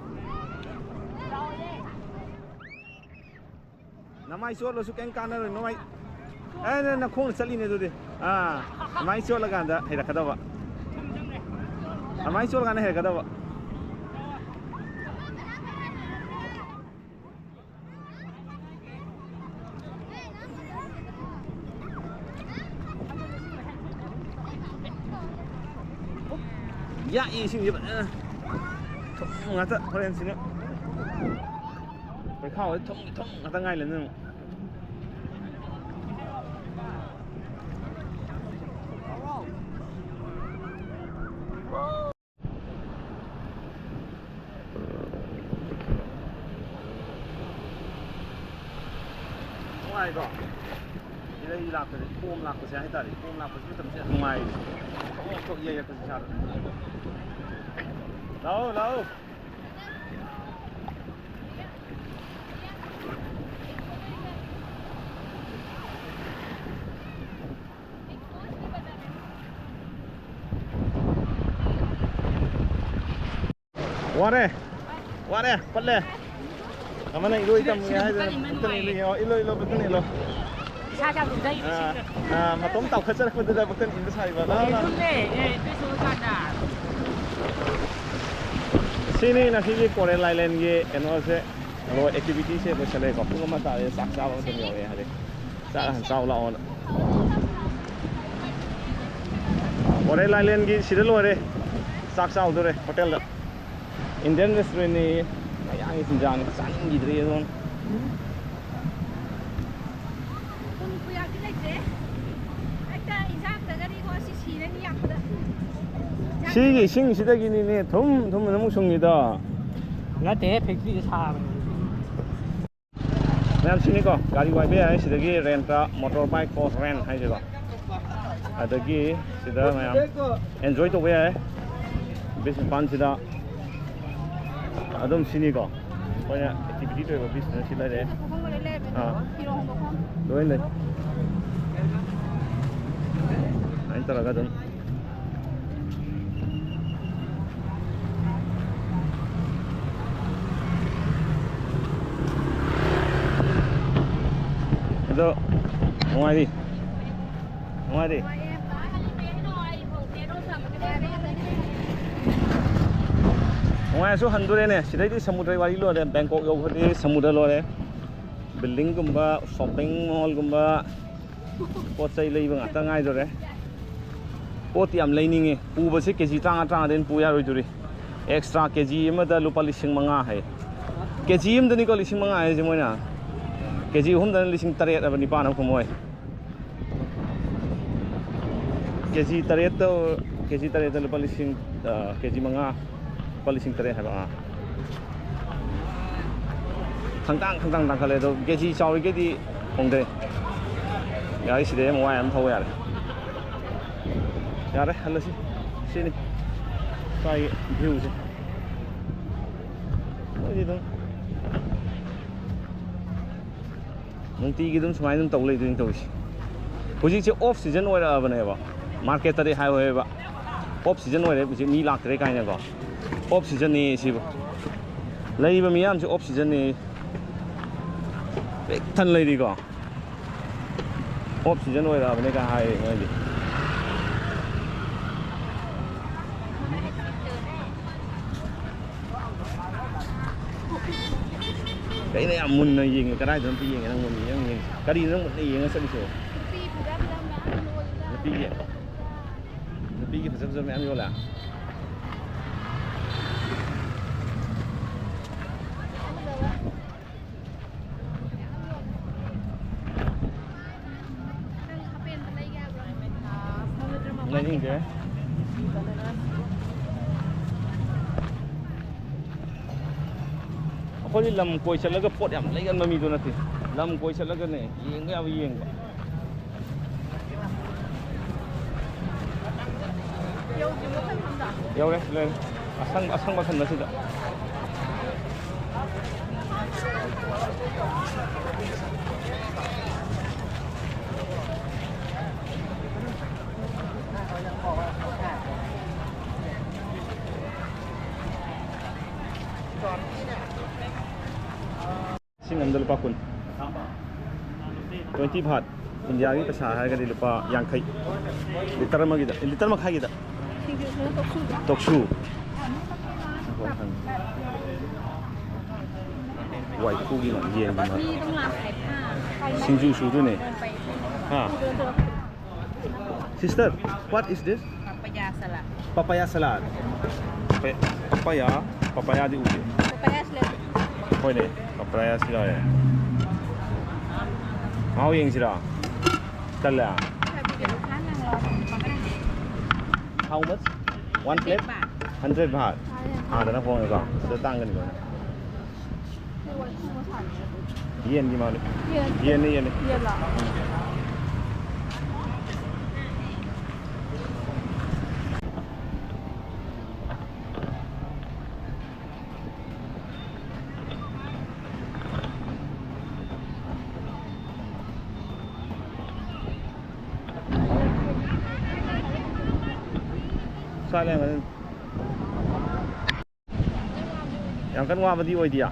ꯅꯃꯥꯏ ꯆꯣꯠꯂꯁꯨ ꯀꯩꯝ ꯀꯥꯟꯅꯔꯣꯏ, ꯅꯃꯥꯏ꯫ ꯑꯦ, ꯅꯪ ꯅꯈꯣꯡꯅ ꯆꯠꯂꯤꯅꯦ ꯑꯗꯨꯗꯤ꯫ ꯑꯥ, ꯅꯃꯥꯏ ꯆꯣꯠꯂꯀꯥꯟꯗ ꯍꯩꯔꯛꯀꯗꯕ꯫ ꯅꯃꯥꯏ ꯆꯣꯠꯂꯀꯥꯟꯗ ꯍꯩꯔꯛꯀꯗꯕ꯫ ꯌꯥꯛꯏ ꯏꯁꯤꯡꯁꯦ ꯐꯖꯅ꯫ ꯊꯨꯝ ꯉꯥꯛꯇ ꯍꯣꯔꯦꯟꯁꯤꯅ꯫ ꯄꯩꯈꯥ ꯍꯣꯏ ꯊꯨꯝꯒꯤ ꯊꯨꯝ ꯉꯥꯛꯇ ꯉꯥꯏ ꯂꯩꯅꯤ ꯑꯃꯨꯛ꯫ ꯅꯨꯡꯉꯥꯏꯀꯣ? ꯏꯔꯩ ꯂꯥꯛꯄꯁꯦ, ꯏꯄꯣꯝ ꯂꯥꯛꯄꯁꯦ ꯍꯥꯏꯇꯥꯔꯦ, ꯏꯄꯣꯝ ꯂꯥꯛꯄꯁꯦ ꯃꯇꯝꯁꯦ ꯌꯥꯝ ꯅꯨꯡꯉꯥꯏ꯫ ꯊꯣꯛ ꯊꯣꯛ ꯌꯩꯔꯛꯄꯁꯦ ꯏꯁꯥꯗ꯫ ꯂꯥꯛꯑꯣ, ꯂꯥꯛꯑꯣ꯫ ꯋꯥꯔꯦ, ꯋꯥꯔꯦ, ꯄꯠꯂꯦ꯫ ꯑꯃꯅ ꯏꯔꯣꯏ ꯇꯝꯒꯦ ꯍꯥꯏꯗꯅ ꯕꯛꯇꯅ ꯏꯜꯂꯨꯏ꯫ ꯏꯜꯂꯣ, ꯏꯜꯂꯣ, ꯕꯛꯇꯅ ꯏꯜꯂꯣ꯫ ꯏꯁꯥꯁꯦ ꯌꯥꯝ ꯂꯨꯝꯊꯩ꯫ ꯑꯥ, ꯑꯥ, ꯃꯇꯣꯝ ꯇꯥꯎꯈꯠꯆꯔꯛꯄꯗꯨꯗ ꯕꯛꯇꯅ ꯏꯟꯕ ꯁꯥꯔꯤꯕ꯫ ꯂꯥꯎ, ꯂꯥꯎ꯫ ꯂꯨꯝꯃꯦ꯫ ꯑꯦ, ꯏꯇꯩ ꯁꯣꯛꯑꯀꯥꯟꯗ꯫ ꯁꯤꯅꯤ ꯉꯁꯤꯒꯤ Coral Islandꯒꯤ ꯀꯩꯅꯣꯁꯦ, ꯂꯣ activityꯁꯦ ꯂꯣꯏꯁꯜꯂꯦꯀꯣ꯫ ꯄꯨꯡ ꯑꯃ ꯇꯥꯔꯦ, ꯆꯥꯛ ꯆꯥꯕ ꯃꯇꯝ ꯌꯧꯔꯛꯑꯦ ꯍꯥꯏꯔꯦ꯫ ꯆꯥꯛ ꯍꯥꯟꯅ ꯆꯥꯎ ꯂꯥꯛꯑꯣꯅ꯫ Coral Islandꯒꯤ ꯁꯤꯗ ꯂꯣꯏꯔꯦ꯫ ꯆꯥꯛ ꯆꯥꯎꯗꯣꯔꯦ ꯍꯣꯇꯦꯜꯗ꯫ Indian restaurantꯅꯦꯌꯦ꯫ ꯃꯌꯥꯡꯒꯤ ꯆꯤꯟꯖꯥꯛꯅꯤ꯫ ꯆꯥꯅꯤꯡꯈꯤꯗ꯭ꯔꯦ ꯑꯗꯨꯝ꯫ ꯊꯨꯝ ꯈꯨꯌꯥꯛꯇꯤ ꯂꯩꯇ꯭ꯔꯦ꯫ ꯍꯦꯛꯇ ꯏꯟꯁꯥꯡꯗꯒꯗꯤꯀꯣ ꯁꯤ ꯁꯤꯔꯅꯤ ꯌꯥꯛꯄꯗ꯫ ꯁꯤꯒꯤ ꯏꯁꯤꯡꯁꯤꯗꯒꯤꯅꯤꯅꯦ ꯊꯨꯝ ꯊꯨꯝ ꯑꯗꯨꯝ ꯁꯨꯡꯉꯤꯗꯣ꯫ ꯅꯠꯇꯦꯍꯦ, factoryꯗ ꯁꯥꯕꯅꯦ꯫ ꯃꯌꯥꯝ ꯁꯤꯅꯤꯀꯣ, ꯒꯥꯔꯤ ꯋꯥꯏꯕ ꯌꯥꯏ ꯁꯤꯗꯒꯤ ꯔꯦꯟꯠꯇ, motorbike for rent ꯍꯥꯏꯁꯦꯀꯣ꯫ ꯑꯗꯒꯤ ꯁꯤꯗ ꯃꯌꯥꯝ enjoy ꯇꯧꯕ ꯌꯥꯏ꯫ Beach ꯃꯄꯥꯟꯁꯤꯗ ꯑꯗꯨꯝ ꯁꯤꯅꯤꯀꯣ꯫ ꯑꯩꯈꯣꯏꯅ activity ꯇꯧꯔꯤꯕ beachꯇꯨꯅ ꯁꯤ ꯂꯩꯔꯦ꯫ ꯑꯥ꯫ ꯂꯣꯏ ꯂꯩ꯫ ꯑꯗꯨꯃꯥꯏꯅ ꯇꯧꯔꯒ ꯑꯗꯨꯝ ꯑꯗꯣ ꯅꯨꯡꯉꯥꯏꯔꯤ? ꯅꯨꯡꯉꯥꯏꯔꯤ? ꯅꯨꯡꯉꯥꯏꯔꯁꯨ ꯍꯟꯗꯣꯔꯦꯅꯦ꯫ ꯁꯤꯗꯩꯗꯤ ꯁꯃꯨꯗ꯭ꯔ ꯋꯥꯔꯤ ꯂꯣꯏꯔꯦ꯫ ꯕꯦꯡꯀꯣꯛ ꯌꯧꯈ꯭ꯔꯗꯤ ꯁꯃꯨꯗ꯭ꯔ ꯂꯣꯏꯔꯦ꯫ Buildingꯒꯨꯝꯕ, shopping mallꯒꯨꯝꯕ, ꯄꯣꯠ ꯆꯩ ꯂꯩꯕ ꯉꯥꯛꯇ ꯉꯥꯏꯗꯣꯔꯦ꯫ ꯄꯣꯠꯇꯤ ꯌꯥꯝ ꯂꯩꯅꯤꯡꯉꯤ꯫ ꯄꯨꯕꯁꯦ ꯀꯦ ꯖꯤ ꯇꯔꯥꯃꯉꯥ, ꯇꯔꯥꯃꯉꯥꯗꯩ ꯍꯦꯟꯅ ꯄꯨ ꯌꯥꯔꯣꯏꯗꯣꯔꯤ꯫ Extra ꯀꯦ ꯖꯤ ꯑꯃꯗ ꯂꯨꯄꯥ ꯂꯤꯁꯤꯡ ꯃꯉꯥ ꯍꯥꯏ꯫ ꯀꯦ ꯖꯤ ꯑꯃꯗꯅꯤꯀꯣ ꯂꯤꯁꯤꯡ ꯃꯉꯥ ꯍꯥꯏꯁꯦ ꯃꯣꯏꯅ꯫ ꯀꯦ ꯖꯤ ꯑꯍꯨꯝꯗꯅ ꯂꯤꯁꯤꯡ ꯇꯔꯦꯠ ꯍꯥꯏꯕ, ꯅꯤꯄꯥꯟ ꯍꯥꯏꯕ ꯀꯨꯝ ꯑꯣꯏ꯫ ꯀꯦ ꯖꯤ ꯇꯔꯦꯠꯇ, ꯀꯦ ꯖꯤ ꯇꯔꯦꯠꯇ ꯂꯨꯄꯥ ꯂꯤꯁꯤꯡ, ꯑ, ꯀꯦ ꯖꯤ ꯃꯉꯥ, ꯂꯨꯄꯥ ꯂꯤꯁꯤꯡ ꯇꯔꯦꯠ ꯍꯥꯏꯕ, ꯑꯥ꯫ ꯈꯪꯇꯥꯡ, ꯈꯪꯇꯥꯡ ꯇꯥꯡꯈꯠꯂꯦ, ꯑꯗꯣ ꯀꯦ ꯖꯤ ꯆꯥꯎꯔꯤꯈꯩꯗꯤ ꯍꯣꯡꯗ꯭ꯔꯦ꯫ ꯌꯥꯔꯦ, ꯁꯤꯗꯩ ꯑꯃꯨꯛ ꯋꯥꯏ ꯑꯃ ꯊꯧꯕ ꯌꯥꯔꯦ꯫ ꯌꯥꯔꯦ, ꯍꯜꯂꯁꯤ꯫ ꯁꯤꯅꯤ ꯁ꯭ꯋꯥꯏꯒꯤ viewꯁꯦ꯫ ꯃꯣꯏꯗꯤ ꯑꯗꯨꯝ ꯅꯨꯡꯇꯤꯒꯤ ꯑꯗꯨꯝ ꯁꯨꯃꯥꯏꯅ ꯑꯗꯨꯝ ꯇꯧ ꯂꯩꯗꯣꯏꯅꯤ ꯇꯧꯔꯤꯁꯦ꯫ ꯍꯧꯖꯤꯛꯁꯦ off season ꯑꯣꯏꯔꯛꯑꯕꯅꯦꯕ, marketꯇꯗꯤ ꯍꯥꯏꯍꯧꯋꯦꯕ, "Off season ꯑꯣꯏꯔꯦ, ꯍꯧꯖꯤꯛ ꯃꯤ ꯂꯥꯛꯇ꯭ꯔꯦ" ꯀꯥꯏꯅꯀꯣ꯫ ꯑꯣꯐ ꯁꯤꯖꯟꯅꯤ ꯁꯤꯕꯨ꯫ ꯂꯩꯔꯤꯕ ꯃꯤꯌꯥꯝꯁꯦ ꯑꯣꯐ ꯁꯤꯖꯟꯅꯤ꯫ ꯄꯤꯛ ꯊꯟ ꯂꯩꯔꯤꯀꯣ꯫ ꯑꯣꯐ ꯁꯤꯖꯟ ꯑꯣꯏꯔꯛꯑꯕꯅꯦ ꯀ ꯍꯥꯏ ꯃꯣꯏꯗꯤ꯫ ꯀꯩꯅ ꯌꯥꯝ ꯃꯨꯟꯅ ꯌꯦꯡꯉꯦ꯫ ꯀꯗꯥꯏꯗꯅꯣ ꯑꯝꯇ ꯌꯦꯡꯉꯦ꯫ ꯅꯪ ꯃꯨꯟꯅ ꯌꯦꯡꯉꯦ, ꯅꯪ ꯌꯦꯡꯉꯦ꯫ ꯀꯔꯤꯅꯣ ꯅꯪ ꯃꯨꯟꯅ ꯌꯦꯡꯉ ꯆꯠꯂꯤꯁꯤꯕꯣ? ꯅꯨꯄꯤꯒꯤ, ꯅꯨꯄꯤꯒꯤ ꯐꯖ ꯐꯖꯕ ꯃꯌꯥꯝ ꯌꯣꯜꯂꯦ꯫ ꯂꯩꯅꯤꯡꯗꯦ꯫ ꯑꯩꯈꯣꯏꯗꯤ ꯂꯝ ꯀꯣꯏ ꯆꯠꯂꯒ ꯄꯣꯠ ꯌꯥꯝ ꯂꯩꯒꯟꯕ ꯃꯤꯗꯨ ꯅꯠꯇꯦ꯫ ꯂꯝ ꯀꯣꯏ ꯆꯠꯂꯒꯅꯦ, ꯌꯦꯡꯕ ꯌꯥꯕ ꯌꯦꯡꯕ꯫ ꯌꯧꯔꯦ, ꯂꯩꯔꯦ꯫ ꯑꯁꯪ-, ꯑꯁꯪꯕ ꯈꯟꯕꯁꯤꯗ꯫ ꯂꯤꯁꯤꯡ ꯑꯃꯗ ꯂꯨꯄꯥ ꯀꯨꯟ꯫ Twenty baht꯫ ꯏꯟꯗꯤꯌꯥꯒꯤ ꯄꯩꯁꯥ ꯍꯥꯏꯔꯒꯗꯤ ꯂꯨꯄꯥ ꯌꯥꯡꯈꯩ꯫ ꯂꯤꯇꯔ ꯑꯃꯒꯤꯗ, ꯂꯤꯇꯔ ꯃꯈꯥꯏꯒꯤꯗ꯫ ꯁꯤꯡꯖꯨꯁꯨ ꯇꯣꯛꯁꯨꯗ꯫ ꯇꯣꯛꯁꯨ꯫ ꯍꯣꯏ, ꯈꯪꯉꯦ꯫ ꯋꯥꯏꯈꯨꯒꯤ ꯌꯦꯟꯒꯤ ꯃꯥ-, ꯁꯤꯡꯖꯨ ꯁꯨꯗꯣꯏꯅꯦ꯫ ꯍꯥ? Sister, what is this? Papaya salad. Papaya salad. Pe-, papaya, papaya ꯗꯤ ꯎꯗꯦ꯫ Papaya salad. ꯍꯣꯏꯅꯦ, papaya ꯁꯤ ꯂꯩꯔꯦ꯫ ꯃꯍꯥꯎ ꯌꯦꯡꯁꯤꯔꯣ? ꯇꯜꯂꯦ꯫ How much? One plate? Hundred baht. ꯑꯥꯗꯅ ꯍꯣꯡꯉꯦꯀꯣ? ꯁꯤꯗ ꯇꯥꯡꯒꯅꯤꯀꯣ? ꯌꯦꯟꯒꯤ ꯃꯥꯜꯂꯦ꯫ ꯌꯦꯟ꯫ ꯌꯦꯟꯅꯤ, ꯌꯦꯟꯅꯤ꯫ ꯌꯦꯟꯂꯣ? ꯆꯥꯛ ꯂꯦꯟꯕꯗ ꯌꯥꯝ ꯀꯟꯅ ꯋꯥꯕꯗꯤ ꯑꯣꯏꯗꯤꯌꯦ꯫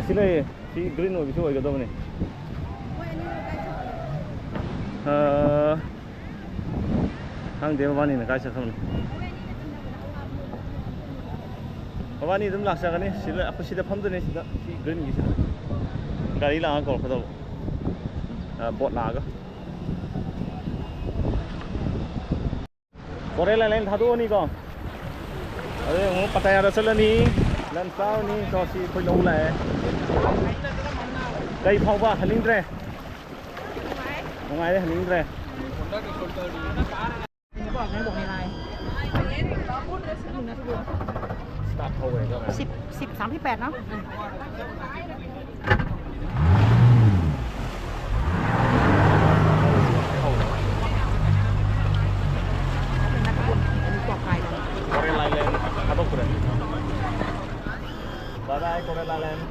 ꯑꯁꯤ ꯂꯩꯌꯦ꯫ ꯁꯤ green ꯑꯣꯏꯕꯁꯤ ꯑꯣꯏꯒꯗꯕꯅꯤ꯫ ꯑ, ꯈꯪꯗꯦ ꯃꯕꯥꯅꯤꯅ ꯀꯥꯏ ꯆꯠꯈ꯭ꯔꯕꯅꯣ꯫ ꯃꯕꯥꯅꯤ ꯑꯗꯨꯝ ꯂꯥꯛꯆꯒꯅꯤ꯫ ꯁꯤꯗ, ꯑꯩꯈꯣꯏ ꯁꯤꯗ ꯐꯝꯗꯣꯏꯅꯦ꯫ ꯁꯤꯗ, ꯁꯤ greenꯒꯤꯁꯤꯗ ꯒꯥꯔꯤ ꯂꯥꯛꯑꯒ ꯀꯧꯔꯛꯀꯗꯧꯕ꯫ ꯑ, boat ꯂꯥꯛꯑꯒ꯫ Coral Island ꯊꯥꯗꯣꯛꯑꯅꯤꯀꯣ꯫ ꯑꯗꯩ ꯑꯃꯨꯛ ꯄꯇꯥꯌꯥꯗ ꯆꯠꯂꯅꯤ꯫ Lunch ꯆꯥꯔꯅꯤ꯫ ꯇꯣ, ꯁꯤ ꯑꯩꯈꯣꯏ ꯂꯧ ꯂꯥꯛꯑꯦ꯫ ꯀꯩ ꯐꯥꯎꯕ ꯍꯟꯅꯤꯡꯗ꯭ꯔꯦ? ꯅꯨꯡꯉꯥꯏꯔꯦ, ꯍꯟꯅꯤꯡꯗ꯭ꯔꯦ꯫ Start ꯍꯧꯔꯦ, ꯀꯃꯥꯏꯅ? Sip, sip, six thirty-eight, no? Coral Island ꯊꯥꯗꯣꯛꯈ꯭ꯔꯦ꯫ Bye bye, Coral Island꯫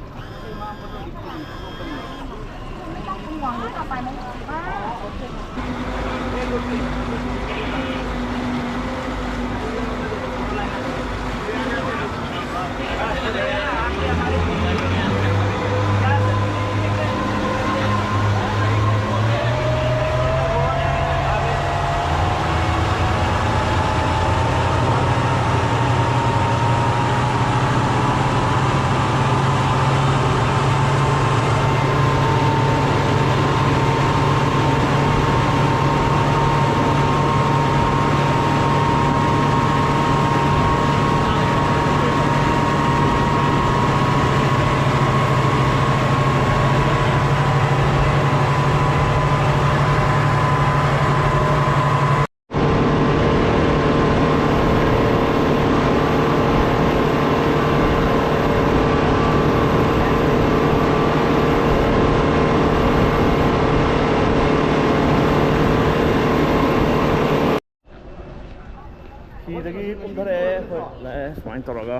ꯁꯤꯗꯒꯤ ꯀꯨꯝꯊꯔꯛꯑꯦ ꯑꯩꯈꯣꯏ꯫ ꯂꯥꯛꯑꯦ ꯁꯨꯃꯥꯏꯅ ꯇꯧꯔꯒ꯫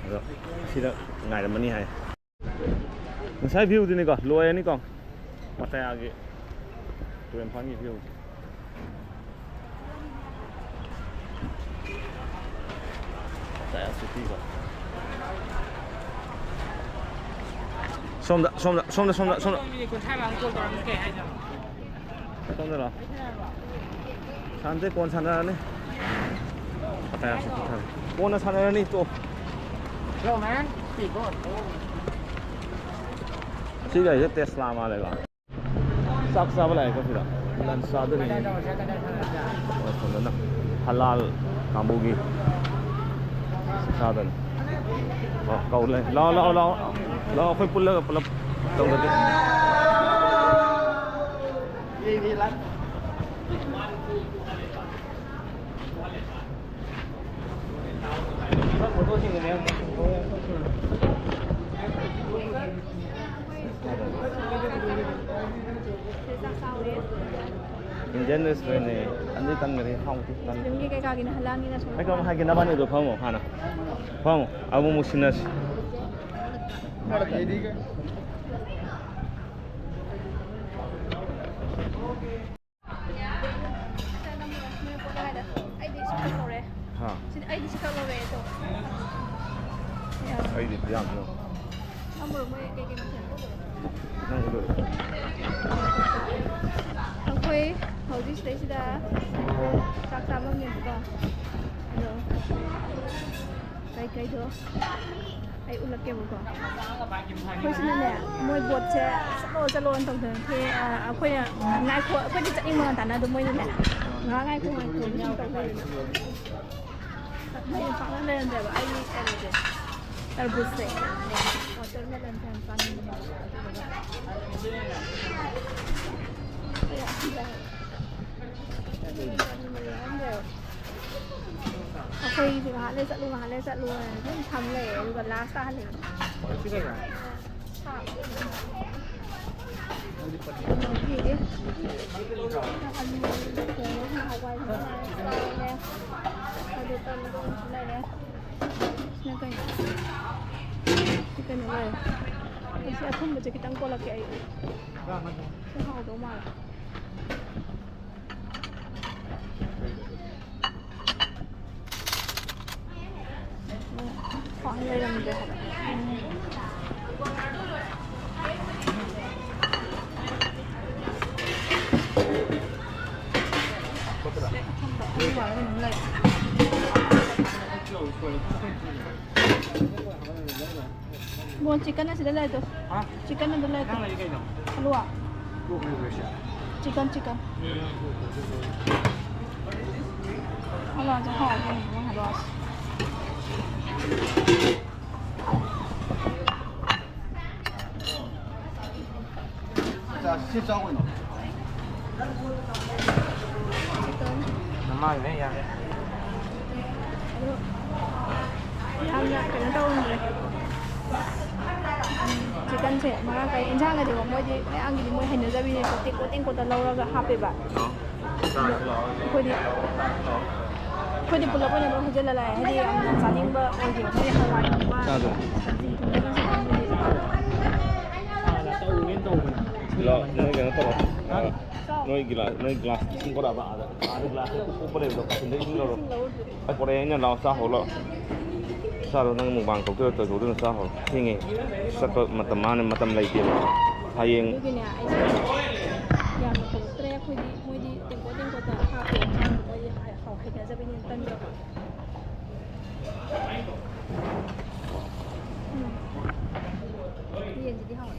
ꯑꯗꯣ ꯁꯤꯗ ꯉꯥꯏꯔꯝꯃꯅꯤ ꯍꯥꯏ꯫ ꯉꯁꯥꯏ viewꯗꯨꯅꯤꯀꯣ, ꯂꯣꯏꯔꯅꯤꯀꯣ ꯄꯇꯥꯌꯥꯒꯤ ꯇꯨꯔꯦꯟ ꯃꯄꯥꯟꯒꯤ viewꯁꯦ꯫ ꯀꯌꯥꯁꯨ ꯄꯤꯕ? ꯁꯣꯝꯗ, ꯁꯣꯝꯗ, ꯁꯣꯝꯗ, ꯁꯣꯝꯗ, ꯁꯣꯝꯗ꯫ ꯃꯤꯅꯤꯠ ꯀꯨꯟꯊ꯭ꯔꯥ ꯃꯉꯥ ꯀꯣꯜ ꯇꯧꯔꯝꯃꯤ ꯀꯩ ꯍꯥꯏꯅꯣ? ꯁꯣꯝꯗ ꯂꯥꯛꯑꯣ꯫ ꯁꯥꯟꯅꯗꯦ, ꯀꯣꯟ ꯁꯥꯟꯅꯔꯅꯤ꯫ ꯀꯌꯥꯁꯨ ꯄꯤꯊꯔꯦ꯫ ꯀꯣꯟꯅ ꯁꯥꯟꯅꯔꯅꯤ, ꯇꯣ꯫ Yo, man. Hey, boss. ꯁꯤ ꯒꯥꯔꯤꯁꯦ ꯇꯦꯁꯂꯥ ꯃꯥꯜꯂꯦꯀꯣ꯫ ꯆꯥꯛ ꯆꯥꯕ ꯂꯥꯛꯑꯦꯀꯣ ꯁꯤꯗ꯫ ꯂꯟꯁ ꯆꯥꯗꯣꯏꯅꯦ꯫ ꯑꯣ, ꯁꯣꯝꯗꯅ ꯍꯂꯥꯜ ꯀꯥꯡꯕꯨꯒꯤ ꯆꯥꯗꯣꯏꯅꯦ꯫ ꯑꯣ, ꯀꯧ ꯂꯩ꯫ ꯂꯥꯛꯑꯣ, ꯂꯥꯛꯑꯣ, ꯂꯥꯛꯑꯣ꯫ ꯂꯥꯛꯑꯣ, ꯑꯩꯈꯣꯏ ꯄꯨꯜꯂꯒ ꯄꯨꯂꯞ ꯇꯧꯔꯒꯦ꯫ Indian restaurant ꯅꯦ꯫ ꯇꯟꯗꯤ ꯇꯟꯒꯔꯦ, ꯍꯥꯎꯇꯦ, ꯇꯟ꯫ ꯌꯨꯝꯒꯤ ꯀꯩꯀꯥꯒꯤꯅ ꯍꯂꯥꯡꯒꯤꯅ ꯁꯨꯝ ꯑꯩ ꯀꯩꯅꯣꯝ ꯍꯥꯏꯒꯦ, ꯅꯕꯥꯅꯤꯗꯣ ꯐꯝꯃꯣ ꯍꯥꯟꯅ꯫ ꯐꯝꯃꯣ, ꯑꯃꯨꯛ ꯑꯃꯨꯛ ꯁꯤꯟꯅꯁꯤ꯫ ꯑꯩꯗꯤ ꯁꯤ ꯈꯛ ꯂꯧꯔꯦ꯫ ꯍꯥ? ꯁꯤꯗꯤ ꯑꯩꯗꯤ ꯁꯤ ꯈꯛ ꯂꯧꯔꯦ ꯑꯗꯣ꯫ ꯑꯩꯗꯤ ꯌꯥꯝ ꯂꯧ꯫ ꯅꯪ ꯃꯣꯔꯣꯛ ꯃꯣꯏ ꯀꯩꯀꯩ ꯃꯊꯦꯜ ꯂꯧꯗꯣꯏꯅꯣ? ꯅꯪ ꯂꯧ꯫ ꯑꯩꯈꯣꯏ ꯍꯧꯖꯤꯛ ꯁꯤꯗꯩꯁꯤꯗ ꯆꯥꯛ ꯆꯥꯐꯝꯅꯦꯕꯀꯣ꯫ ꯑꯗꯣ ꯀꯩꯀꯩꯗꯣ ꯑꯩ ꯎꯠꯂꯛꯀꯦꯕꯀꯣ꯫ ꯑꯩꯈꯣꯏꯁꯤꯅꯅꯦ, ꯃꯣꯏ ꯕꯣꯠꯁꯦ ꯆꯠꯂꯣ ꯆꯠꯂꯣꯅ ꯇꯧꯗꯅ ꯊꯦ-, ꯑ, ꯑꯩꯈꯣꯏꯅ ꯉꯥꯏꯈꯣ, ꯑꯩꯈꯣꯏꯗꯤ ꯆꯠꯅꯤꯡꯕ ꯉꯟꯇꯥꯅ ꯑꯗꯨꯝ ꯃꯣꯏꯅꯅꯦ, ꯉꯥꯏꯍꯥꯛ ꯉꯥꯏꯈꯣ ꯉꯥꯏꯈꯣ ꯑꯗꯨꯝ ꯇꯧ ꯂꯩꯔꯦ꯫ ꯂꯩꯔꯦ, ꯄꯥꯛꯅ ꯂꯩꯔꯝꯗꯦꯕ ꯑꯩꯒꯤ ꯀꯩꯅꯣꯁꯦ, ꯇꯔꯕꯨꯖꯁꯦ꯫ Watermelon ꯁꯦ ꯌꯥꯝ ꯆꯥꯅꯤꯡꯕꯅꯦꯕ꯫ ꯑꯗꯨꯗꯨꯒ ꯑꯩꯈꯣꯏꯁꯦ ꯉꯥꯏꯍꯥꯛ ꯂꯩ ꯆꯠꯂꯨ, ꯉꯥꯏꯍꯥꯛ ꯂꯩ ꯆꯠꯂꯨ ꯍꯥꯏꯅ ꯑꯗꯨꯝ ꯊꯝ ꯂꯩꯔꯦ, ꯑꯗꯨꯒ ꯂꯥꯁ ꯇꯥꯍꯜꯂꯦ꯫ ꯑꯗꯨ ꯇꯧꯔꯒ ꯑꯃꯨꯛꯁꯨ ꯂꯩꯔꯦ꯫ ꯁꯤꯅ ꯀꯩꯅꯣ? ꯁꯤ ꯀꯩꯅꯣ ꯂꯩꯔꯦ꯫ ꯑꯩ ꯁꯤ ꯑꯊꯨꯝꯕꯁꯦ ꯈꯤꯇꯪ ꯀꯣꯠꯂꯛꯀꯦ ꯑꯩ꯫ ꯁꯤ ꯍꯥꯎꯗꯧ ꯃꯥꯜꯂꯦ꯫ ꯂꯩꯔꯝꯗ꯭ꯔꯦ ꯍꯥꯏꯕ꯫ ꯕꯣꯟ ꯆꯤꯛꯀꯟ ꯑꯁꯤꯗ ꯂꯩꯗꯣ꯫ ꯍꯥ? ꯆꯤꯛꯀꯟ ꯑꯗꯨ ꯂꯩꯗꯣ꯫ ꯅꯪ ꯂꯩꯔꯤ ꯀꯩꯅꯣ? ꯍꯜꯂꯨꯋꯥ꯫ Chicken, chicken. ꯍꯜꯂꯨꯋꯥꯁꯦ ꯍꯥꯎꯕꯅꯦ, ꯍꯜꯂꯨꯋꯥꯁꯦ꯫ ꯆꯥ-, ꯁꯤ ꯆꯥꯎ ꯀꯩꯅꯣ꯫ ꯅꯃꯥꯒꯤꯅꯦ ꯌꯥꯔꯦ꯫ ꯑꯗꯣ ꯌꯥꯝꯅ ꯀꯩꯅꯣ ꯇꯧꯔꯝꯗ꯭ꯔꯦ꯫ ꯎꯝ, ꯆꯤꯛꯀꯟꯁꯦ ꯃꯔꯥꯡ ꯀꯥꯏ꯫ ꯏꯟꯁꯥꯡꯒꯗꯤꯀꯣ ꯃꯣꯏꯗꯤ ꯃꯌꯥꯝꯒꯤꯗꯤ ꯃꯣꯏ ꯍꯩꯅꯖꯕꯤꯅꯦ꯫ ꯇꯦꯡꯀꯣꯠ ꯇꯦꯡꯀꯣꯠꯇ ꯂꯧꯔꯒ ꯍꯥꯞꯄꯦꯕ꯫ ꯑꯩꯈꯣꯏꯗꯤ, ꯑꯩꯈꯣꯏꯗꯤ ꯄꯨꯂꯞ ꯑꯣꯏꯅ ꯂꯣꯏ ꯍꯩꯖꯤꯜꯂ ꯂꯥꯛꯑꯦ꯫ ꯍꯥꯏꯗꯤ ꯌꯥꯝꯅ ꯆꯥꯅꯤꯡꯕ ꯑꯣꯏꯗꯦꯕ꯫ ꯃꯣꯏ ꯍꯋꯥꯏꯒꯨꯝꯕ, ꯆꯥꯗ꯭ꯔꯣ? ꯁꯟꯊꯤ ꯊꯣꯡꯕꯒꯨꯝꯕ ꯆꯥꯅꯤꯡꯕꯗꯤ ꯂꯣ, ꯅꯣꯏ ꯀꯩꯅꯣ ꯇꯧꯔꯣ꯫ ꯑ, ꯅꯣꯏ ꯒꯤꯂꯥ-, ꯅꯣꯏ ꯒ꯭ꯂꯥꯁ ꯏꯁꯤꯡ ꯄꯨꯔꯛꯑꯕ ꯑꯥꯗ? ꯑꯥꯗ ꯒ꯭ꯂꯥꯁ ꯀꯨꯞꯄ ꯂꯩꯕꯗꯣ, ꯀꯥꯆꯤꯟꯗ ꯏꯁꯤꯡ ꯂꯧꯔꯣ꯫ ꯏꯁꯤꯡ ꯂꯧꯔꯨꯗ꯭ꯔꯤ꯫ ꯑꯩ ꯄꯨꯔꯛꯑꯦ, ꯑꯩꯅ ꯂꯥꯛꯑꯣ, ꯆꯥ ꯍꯧꯔꯣ ꯂꯥꯛꯑꯣ꯫ ꯆꯥꯔꯣ, ꯅꯪ ꯃꯨꯛꯕꯥꯡ ꯇꯧꯗꯣꯏꯔꯣ ꯇꯧꯗꯣꯏꯔꯣ? ꯆꯥ ꯍꯧꯔꯣ꯫ ꯊꯦꯡꯉꯦ꯫ ꯆꯠꯄ ꯃꯇꯝ ꯃꯥꯅ ꯃꯇꯝ ꯂꯩꯇꯦꯕ꯫ ꯍꯌꯦꯡ ꯑꯗꯨꯒꯤꯅꯦ ꯑꯩꯁꯦ ꯌꯥꯝꯅ ꯄꯨꯔꯛꯇ꯭ꯔꯦ꯫ ꯑꯩꯈꯣꯏꯗꯤ ꯃꯣꯏꯗꯤ ꯇꯦꯡꯀꯣꯠ ꯇꯦꯡꯀꯣꯠꯇ ꯍꯥꯞꯄꯦ ꯏꯟꯁꯥꯡꯗꯣ꯫ ꯃꯣꯏꯗꯤ ꯍꯥꯏ-, ꯍꯥꯎ-, ꯍꯩꯅꯖꯕꯤꯅꯦ ꯇꯟꯗꯣ꯫ ꯎꯝ꯫ ꯌꯦꯟꯁꯤꯗꯤ ꯍꯥꯎꯋꯦ꯫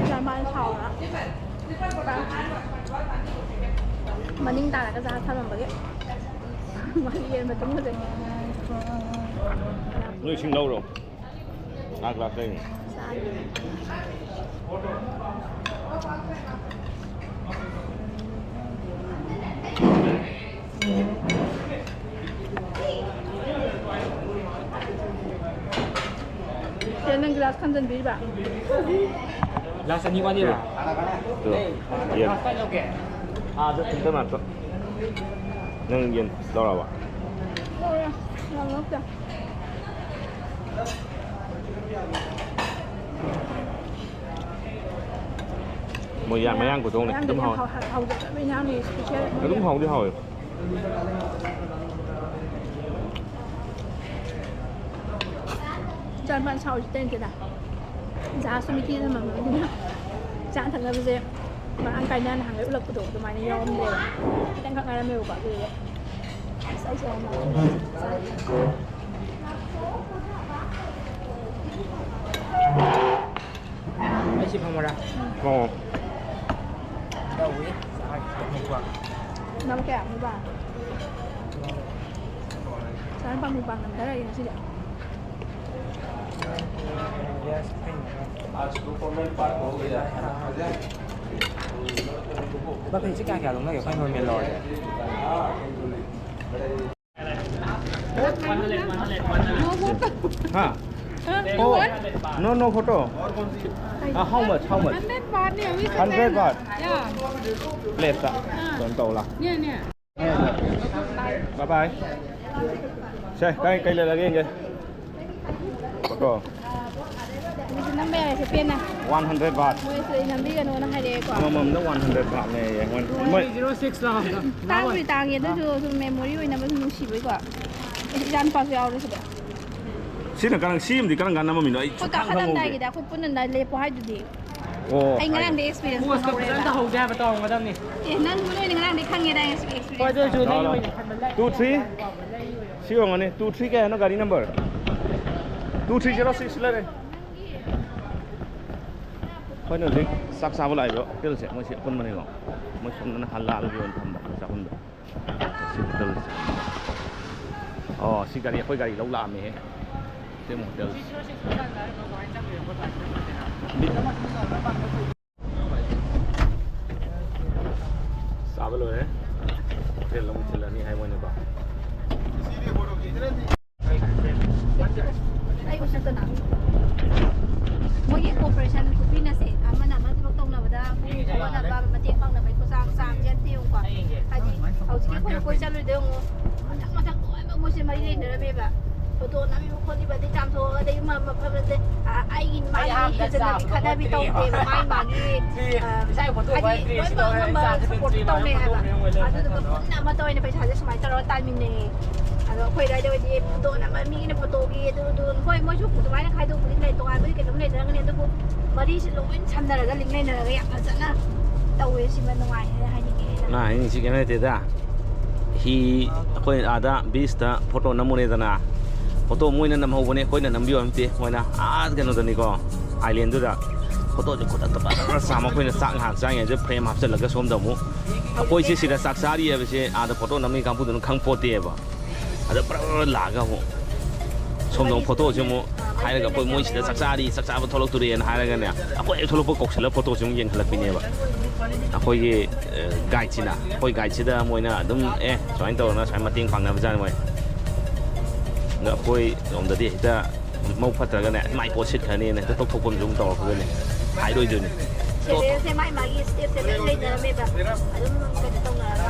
ꯌꯥꯝ ꯃꯥꯅ ꯁꯥꯎꯔ꯫ ꯃꯅꯤꯡ ꯇꯥꯔꯒ ꯆꯥ ꯊꯝꯃꯝꯕꯒꯤ꯫ ꯃꯥꯒꯤ ꯌꯦꯟ ꯃꯇꯨꯝ ꯐꯖꯩ꯫ ꯅꯣꯏ ꯏꯁꯤꯡ ꯂꯧꯔꯣ꯫ ꯉꯥ ꯒ꯭ꯂꯥꯁ ꯂꯩꯅꯤ꯫ ꯆꯦ, ꯅꯪ ꯒ꯭ꯂꯥꯁ ꯊꯝꯖꯟꯕꯤꯔꯤꯕ? ꯒ꯭ꯂꯥꯁ ꯑꯅꯤ ꯋꯥꯠꯂꯤꯔꯥ? ꯇꯨ, ꯌꯦꯟ꯫ ꯒ꯭ꯂꯥꯁ ꯀꯥꯏ ꯂꯧꯒꯦ? ꯑꯥꯗ ꯁꯦꯟꯇꯔ ꯃꯥꯔꯛꯇ꯫ ꯅꯪ ꯌꯦꯟ ꯂꯧꯔꯕ? ꯂꯧꯔꯦ꯫ ꯌꯥꯝ ꯂꯧꯗꯦ꯫ ꯃꯣꯏ ꯌꯥꯝ ꯃꯌꯥꯡ ꯈꯨꯊꯣꯡꯅꯦ꯫ ꯑꯗꯨꯝ ꯃꯌꯥꯡꯗꯒꯤ ꯍꯥꯎꯋꯦ꯫ ꯍꯥꯎ-, ꯍꯥꯎꯖꯕ ꯃꯌꯥꯝꯅꯦ special꯫ ꯑꯗꯨꯝ ꯍꯥꯎꯗꯤ ꯍꯥꯎꯋꯦ꯫ ꯏꯆꯥ ꯅꯨꯄꯥꯅ ꯁꯥꯎꯔꯤꯁꯦ ꯑꯇꯩ ꯅꯠꯇꯦꯗ꯫ ꯖꯍꯥꯖꯇꯣ ꯃꯤꯊꯤ ꯊꯝꯃꯝꯃꯕꯅꯤꯅ ꯆꯥ ꯊꯛꯅꯕꯁꯦ ꯃꯔꯥꯡ ꯀꯥꯏꯅ ꯅꯍꯥꯟꯒꯩ ꯎꯠꯂꯛꯄꯗꯣ ꯑꯗꯨꯃꯥꯏꯅ ꯌꯥꯎꯔꯝꯗ꯭ꯔꯦꯕ꯫ ꯈꯤꯇꯪꯈꯛ ꯉꯥꯏꯔꯝꯃꯦꯕꯀꯣ꯫ ꯑꯗꯨꯗꯨꯒ ꯑꯁ ꯑꯩꯁꯦ ꯌꯥꯝ ꯅꯨꯡꯉꯥꯏꯇꯦ꯫ ꯑꯩ ꯁꯤ ꯐꯪꯕ꯭ꯔꯥ? ꯑꯣ꯫ ꯇꯧꯏ꯫ ꯅꯝ ꯀꯌꯥ ꯃꯨꯛꯕꯥꯡ? ꯁꯥꯏ ꯄꯥꯝꯃꯨ ꯄꯥꯝ ꯅꯝꯊꯔꯒꯦ ꯉꯁꯤꯗꯤ꯫ ꯕꯐꯦꯠꯁꯦ ꯀꯌꯥ ꯀꯌꯥ ꯂꯧꯅꯒꯦ? ꯑꯩꯈꯣꯏ ꯅꯣꯔꯃꯦꯜ ꯂꯧꯔꯗꯤ꯫ ꯍꯥ? Oh, no, no photo. Uh, how much? How much? Hundred baht ne, abhi hundred baht. Yeah. Plate ta. हाँ। Don't taula. Yeah, yeah. Bye bye. ꯁꯦ, ꯀꯩ, ꯀꯩ ꯂꯩꯔꯒꯦ ꯌꯦꯡꯒꯦ꯫ Photo. ꯑꯗꯨꯁꯨ ꯅꯝꯕ ꯌꯥꯔꯦ, ꯁꯦ ꯄꯦꯟꯅ꯫ One hundred baht. ꯃꯣꯏꯁꯨ ꯑꯩ ꯅꯝꯕꯤꯒꯅꯣꯅ ꯍꯥꯏꯔꯛꯑꯦꯀꯣ꯫ ꯑꯃꯃꯝꯗ one hundred baht ꯅꯦꯌꯦ꯫ ꯃꯣꯏ, ꯃꯣꯏ zero six ꯂꯥꯛꯑꯕ꯫ ꯇꯥꯡꯕꯨꯗꯤ ꯇꯥꯡꯉꯦ, ꯑꯗꯨꯁꯨ ꯁꯨꯝ memory ꯑꯣꯏꯅꯕ ꯁꯨꯝ ꯅꯨꯡꯁꯤꯕꯩꯀꯣ꯫ ꯑꯩ ꯏꯆꯥ ꯅꯨꯄꯥꯁꯨ ꯌꯥꯎꯔꯦ ꯁꯤꯗ꯫ ꯁꯤꯅ ꯀꯔꯝ-, ꯁꯤꯃꯗꯤ ꯀꯔꯝ ꯀꯥꯟ ꯅꯝꯃꯝꯃꯤꯅꯣ? ꯑꯩ ꯑꯩꯈꯣꯏ ꯁꯨꯡꯈꯪ ꯈꯪꯍꯧꯗꯦ꯫ ꯀꯥꯈꯠꯂꯝꯗꯥꯏꯒꯤꯗ ꯑꯩꯈꯣꯏ ꯄꯨꯟꯅ ꯂꯦꯞꯄꯣ ꯍꯥꯏꯗꯨꯗꯤ꯫ ꯑꯣ, ꯑꯩ ꯉꯔꯥꯡꯗꯩ experience ꯄꯣꯁꯀ ꯐꯖꯅ ꯈꯪꯍꯧꯔꯦꯕ꯫ ꯇꯧꯍꯧꯗꯦ ꯍꯥꯏꯕ ꯇꯧꯔꯝꯒꯗꯕꯅꯤ꯫ ꯑꯦ, ꯅꯪ ꯅꯣꯏꯅ ꯉꯔꯥꯡꯗꯩ ꯈꯪꯉꯦꯗꯥꯏ experience ꯍꯣꯏ, ꯑꯗꯨ ꯑꯣꯏꯁꯨ ꯅꯪꯒꯤ ꯈꯪꯍꯧꯔꯦꯕ꯫ ꯑꯣꯏꯅ ꯈꯟꯕ ꯂꯩ꯫ Two three? ꯁꯤ ꯑꯣꯏꯔꯝꯒꯅꯤ꯫ Two three ꯀꯩ ꯍꯥꯏꯅꯣ ꯒꯥꯔꯤ number? Two three zero six ꯂꯩꯔꯦ꯫ ꯑꯩꯈꯣꯏꯅ ꯍꯧꯖꯤꯛ ꯆꯥꯛ ꯆꯥꯕ ꯂꯥꯛꯏꯕ ꯍꯣꯇꯦꯜꯁꯦ ꯃꯣꯏꯁꯤ ꯑꯄꯨꯟꯕꯅꯤꯀꯣ꯫ ꯃꯣꯏ ꯁꯣꯝꯗꯅ ꯍꯂꯥꯜꯒꯤ ꯑꯣꯏꯅ ꯊꯝꯕ ꯆꯥꯛꯈꯨꯝꯗꯣ꯫ ꯁꯤ ꯍꯣꯇꯦꯜꯁꯦ꯫ ꯑꯣ, ꯁꯤ ꯒꯥꯔꯤ, ꯑꯩꯈꯣꯏ ꯒꯥꯔꯤ ꯂꯧ ꯂꯥꯛꯑꯝꯃꯦꯍꯦ꯫ ꯁꯤ ꯑꯃꯨꯛ ꯍꯣꯇꯦꯜ꯫ ꯆꯥꯕ ꯂꯣꯏꯔꯦ꯫ ꯍꯣꯇꯦꯜ ꯑꯃꯨꯛ ꯊꯤꯜꯂꯅꯤ ꯍꯥꯏ ꯃꯣꯏꯅꯀꯣ꯫ ꯑꯩ ꯎꯁꯤꯠꯇꯅ꯫ ꯃꯣꯏꯒꯤ cooperation ꯈꯨꯄꯤꯅꯁꯦ, ꯑꯃꯅ ꯑꯃ ꯊꯕꯛ ꯇꯧꯅꯕꯗ ꯄꯨꯛꯅꯤꯡ ꯊꯧꯒꯠꯅꯕ, ꯃꯇꯦꯡ ꯄꯥꯡꯅꯕꯒꯤ ꯈꯨꯆꯥꯡ ꯆꯥꯡꯁꯦ ꯑꯝꯇ ꯌꯦꯡꯉꯨꯀꯣ꯫ ꯍꯥꯏꯗꯤ ꯍꯧꯖꯤꯛꯀꯤ ꯑꯩꯈꯣꯏꯅ ꯀꯣꯏ ꯆꯠꯂꯨꯏꯗꯣ ꯌꯦꯡꯉꯨ꯫ ꯃꯊꯪ ꯃꯊꯪ ꯂꯣꯏꯅꯃꯛ ꯃꯣꯏꯁꯦ ꯃꯔꯤ ꯂꯩꯅꯔꯝꯃꯦꯕ꯫ ꯐꯣꯇꯣ ꯅꯝꯃꯤꯕ ꯈꯣꯠꯂꯤꯕ ꯑꯗꯩ ꯆꯥꯝꯊꯣꯛꯑꯒ ꯑꯗꯩ ꯃ- ꯃꯐꯝ ꯅꯠꯇꯦ꯫ ꯑ, ꯑꯩꯒꯤ ꯃꯥꯒꯤ ꯑꯩ ꯍꯥꯟꯅ ꯍꯦꯟꯖꯟꯅꯕꯤ ꯆꯥꯕ ꯈꯠꯅꯕꯤ ꯈꯣꯠꯇ꯭ꯔꯤ꯫ ꯇꯧꯗꯦꯕ꯫ ꯃꯥꯏ ꯃꯥꯒꯤ, ꯁꯤ ꯑ, ꯏꯁꯥꯒꯤ ꯐꯣꯇꯣ ꯍꯥꯏꯗꯤ ꯄꯥꯏꯗ꯭ꯔꯤ, ꯂꯣꯏꯅꯃꯛ ꯁꯤꯗ ꯑꯉꯝꯕ ꯏꯆꯥꯁꯦ ꯁꯞꯄꯣꯔꯠ ꯄꯤꯛꯇ꯭ꯔꯤ ꯇꯧꯅꯩ ꯃꯥꯜꯂꯦ, ꯍꯥꯏꯕ꯫ ꯐꯣꯇꯣ ꯐ꯭ꯔꯦꯝ ꯑꯣꯏꯅ ꯑꯗꯨꯗꯨꯒ ꯊꯝꯃꯣ꯫ ꯄꯨꯟꯅ ꯑꯃꯠꯇ ꯑꯣꯏꯅ ꯄꯩꯁꯥꯁꯦ ꯁꯨꯃꯥꯏꯅ ꯇꯧꯔꯒ ꯇꯥꯟꯃꯤꯟꯅꯩꯌꯦ꯫ ꯑꯗꯣ ꯑꯩꯈꯣꯏ ꯑꯗꯨꯋꯥꯏꯗ ꯑꯣꯏꯗꯤ ꯐꯣꯇꯣ ꯅꯝꯕ ꯃꯤꯒꯤꯅ ꯐꯣꯇꯣꯒꯤ ꯑꯗꯨ ꯑꯗꯨ ꯍꯣꯏ ꯃꯣꯏꯁꯨ ꯑꯗꯨꯃꯥꯏꯅ ꯈꯥꯏꯗꯣꯛꯄꯗꯤ ꯂꯩ, ꯇꯣꯉꯥꯟꯕꯗꯤ ꯀꯩꯅꯣꯝ ꯂꯩꯅꯔꯝꯒꯅꯤ꯫ ꯑꯗꯨꯕꯨ ꯃꯔꯤꯁꯦ ꯂꯣꯏ ꯁꯝꯅꯔꯒ ꯂꯤꯡ ꯂꯩꯅꯔꯒ ꯌꯥꯝ ꯐꯖꯅ ꯇꯧꯋꯦ꯫ ꯁꯤꯃ ꯅꯨꯡꯉꯥꯏ ꯍꯥꯏꯅ ꯍꯥꯏꯅꯤꯡꯉꯦ ꯑꯩꯅ꯫ ꯅ ꯍꯥꯏꯅꯤꯡꯉꯤꯁꯤ ꯀꯩꯝ ꯂꯩꯇꯦꯗ꯫ ꯍꯤ ꯑꯩꯈꯣꯏ ꯑꯥꯗ ꯕꯤꯁꯇ ꯐꯣꯇꯣ ꯅꯝꯃꯨꯔꯦꯗꯅ, ꯐꯣꯇꯣ ꯃꯣꯏꯅ ꯅꯝꯍꯧꯕꯅꯦ, ꯑꯩꯈꯣꯏꯅ ꯅꯝꯕꯤꯌꯣ ꯅꯠꯇꯦ꯫ ꯃꯣꯏꯅ ꯑꯥ ꯀꯩꯅꯣꯗꯅꯤꯀꯣ, ꯑꯥꯏꯂꯦꯟꯗꯨꯗ ꯐꯣꯇꯣꯁꯦ ꯈꯨꯗꯛꯇ ꯐꯖꯅ ꯆꯥꯝꯃ꯫ ꯑꯩꯈꯣꯏꯅ ꯆꯥꯛ ꯉꯥꯏꯍꯥꯛ ꯆꯥꯔꯤꯉꯩꯗ ꯐ꯭ꯔꯦꯝ ꯍꯥꯞꯆꯤꯜꯂꯒ ꯁꯣꯝꯗ ꯑꯃꯨꯛ ꯑꯩꯈꯣꯏꯁꯦ ꯁꯤꯗ ꯆꯥꯛ ꯆꯥꯔꯤ ꯍꯥꯏꯕꯁꯦ ꯑꯥꯗ ꯐꯣꯇꯣ ꯅꯝꯃꯤ ꯀꯥꯡꯕꯨꯗꯨꯅ ꯈꯪ ꯄꯣꯠꯇꯦꯕ꯫ ꯑꯗ ꯄ꯭ꯔ ꯄ꯭ꯔ ꯂꯥꯛꯑꯒ ꯑꯃꯨꯛ ꯁꯣꯝꯗ ꯑꯃꯨꯛ ꯐꯣꯇꯣꯁꯦ ꯑꯃꯨꯛ ꯍꯥꯏꯔꯒ ꯑꯩꯈꯣꯏ ꯃꯣꯏ ꯁꯤꯗ ꯆꯥꯛ ꯆꯥꯔꯤ, ꯆꯥꯛ ꯆꯥꯕ ꯊꯣꯛꯂꯛꯇꯣꯔꯦꯅ ꯍꯥꯏꯔꯒꯅꯦ, ꯑꯩꯈꯣꯏ ꯍꯦꯛ ꯊꯣꯛꯂꯛꯄ ꯀꯧꯁꯜꯂꯒ ꯐꯣꯇꯣꯁꯦ ꯑꯃꯨꯛ ꯌꯦꯡꯍꯜꯂꯛꯄꯤꯅꯦꯕ꯫ ꯑꯩꯈꯣꯏꯒꯤ ꯒꯥꯏꯗꯁꯤꯅ, ꯑꯩꯈꯣꯏ ꯒꯥꯏꯗꯁꯤꯗ ꯃꯣꯏꯅ ꯑꯗꯨꯝ ꯑꯦ ꯁꯨꯃꯥꯏꯅ ꯇꯧꯔꯒ ꯁꯨꯃꯥꯏꯅ ꯃꯇꯦꯡ ꯄꯥꯡꯅꯕꯖꯥꯠꯅꯤ ꯃꯣꯏ꯫ ꯑꯗꯣ ꯑꯩꯈꯣꯏ ꯂꯣꯝꯗꯗꯤ ꯍꯦꯛꯇ ꯃꯧ ꯐꯠꯇ꯭ꯔꯒꯅꯦ ꯃꯥꯏ ꯄꯣꯠ ꯁꯤꯠꯈ꯭ꯔꯅꯤꯅ ꯍꯦꯛꯇ ꯇꯧꯊꯣꯛꯄ ꯑꯃꯁꯨ ꯑꯗꯨꯝ ꯇꯧꯔꯛꯀꯗꯣꯏꯅꯦ, ꯍꯥꯏꯔꯣꯏꯗꯣꯏꯅꯦ꯫ ꯁꯦꯔꯦꯜꯁꯦ ꯃꯥꯏ ꯃꯥꯒꯤ ꯁ꯭ꯇꯦꯞꯁꯦ ꯂꯣꯏ ꯂꯩꯅꯔꯝꯃꯦꯕ꯫ ꯑꯗꯨꯝ ꯀꯩꯅꯣ ꯇꯧꯅꯔꯒ꯫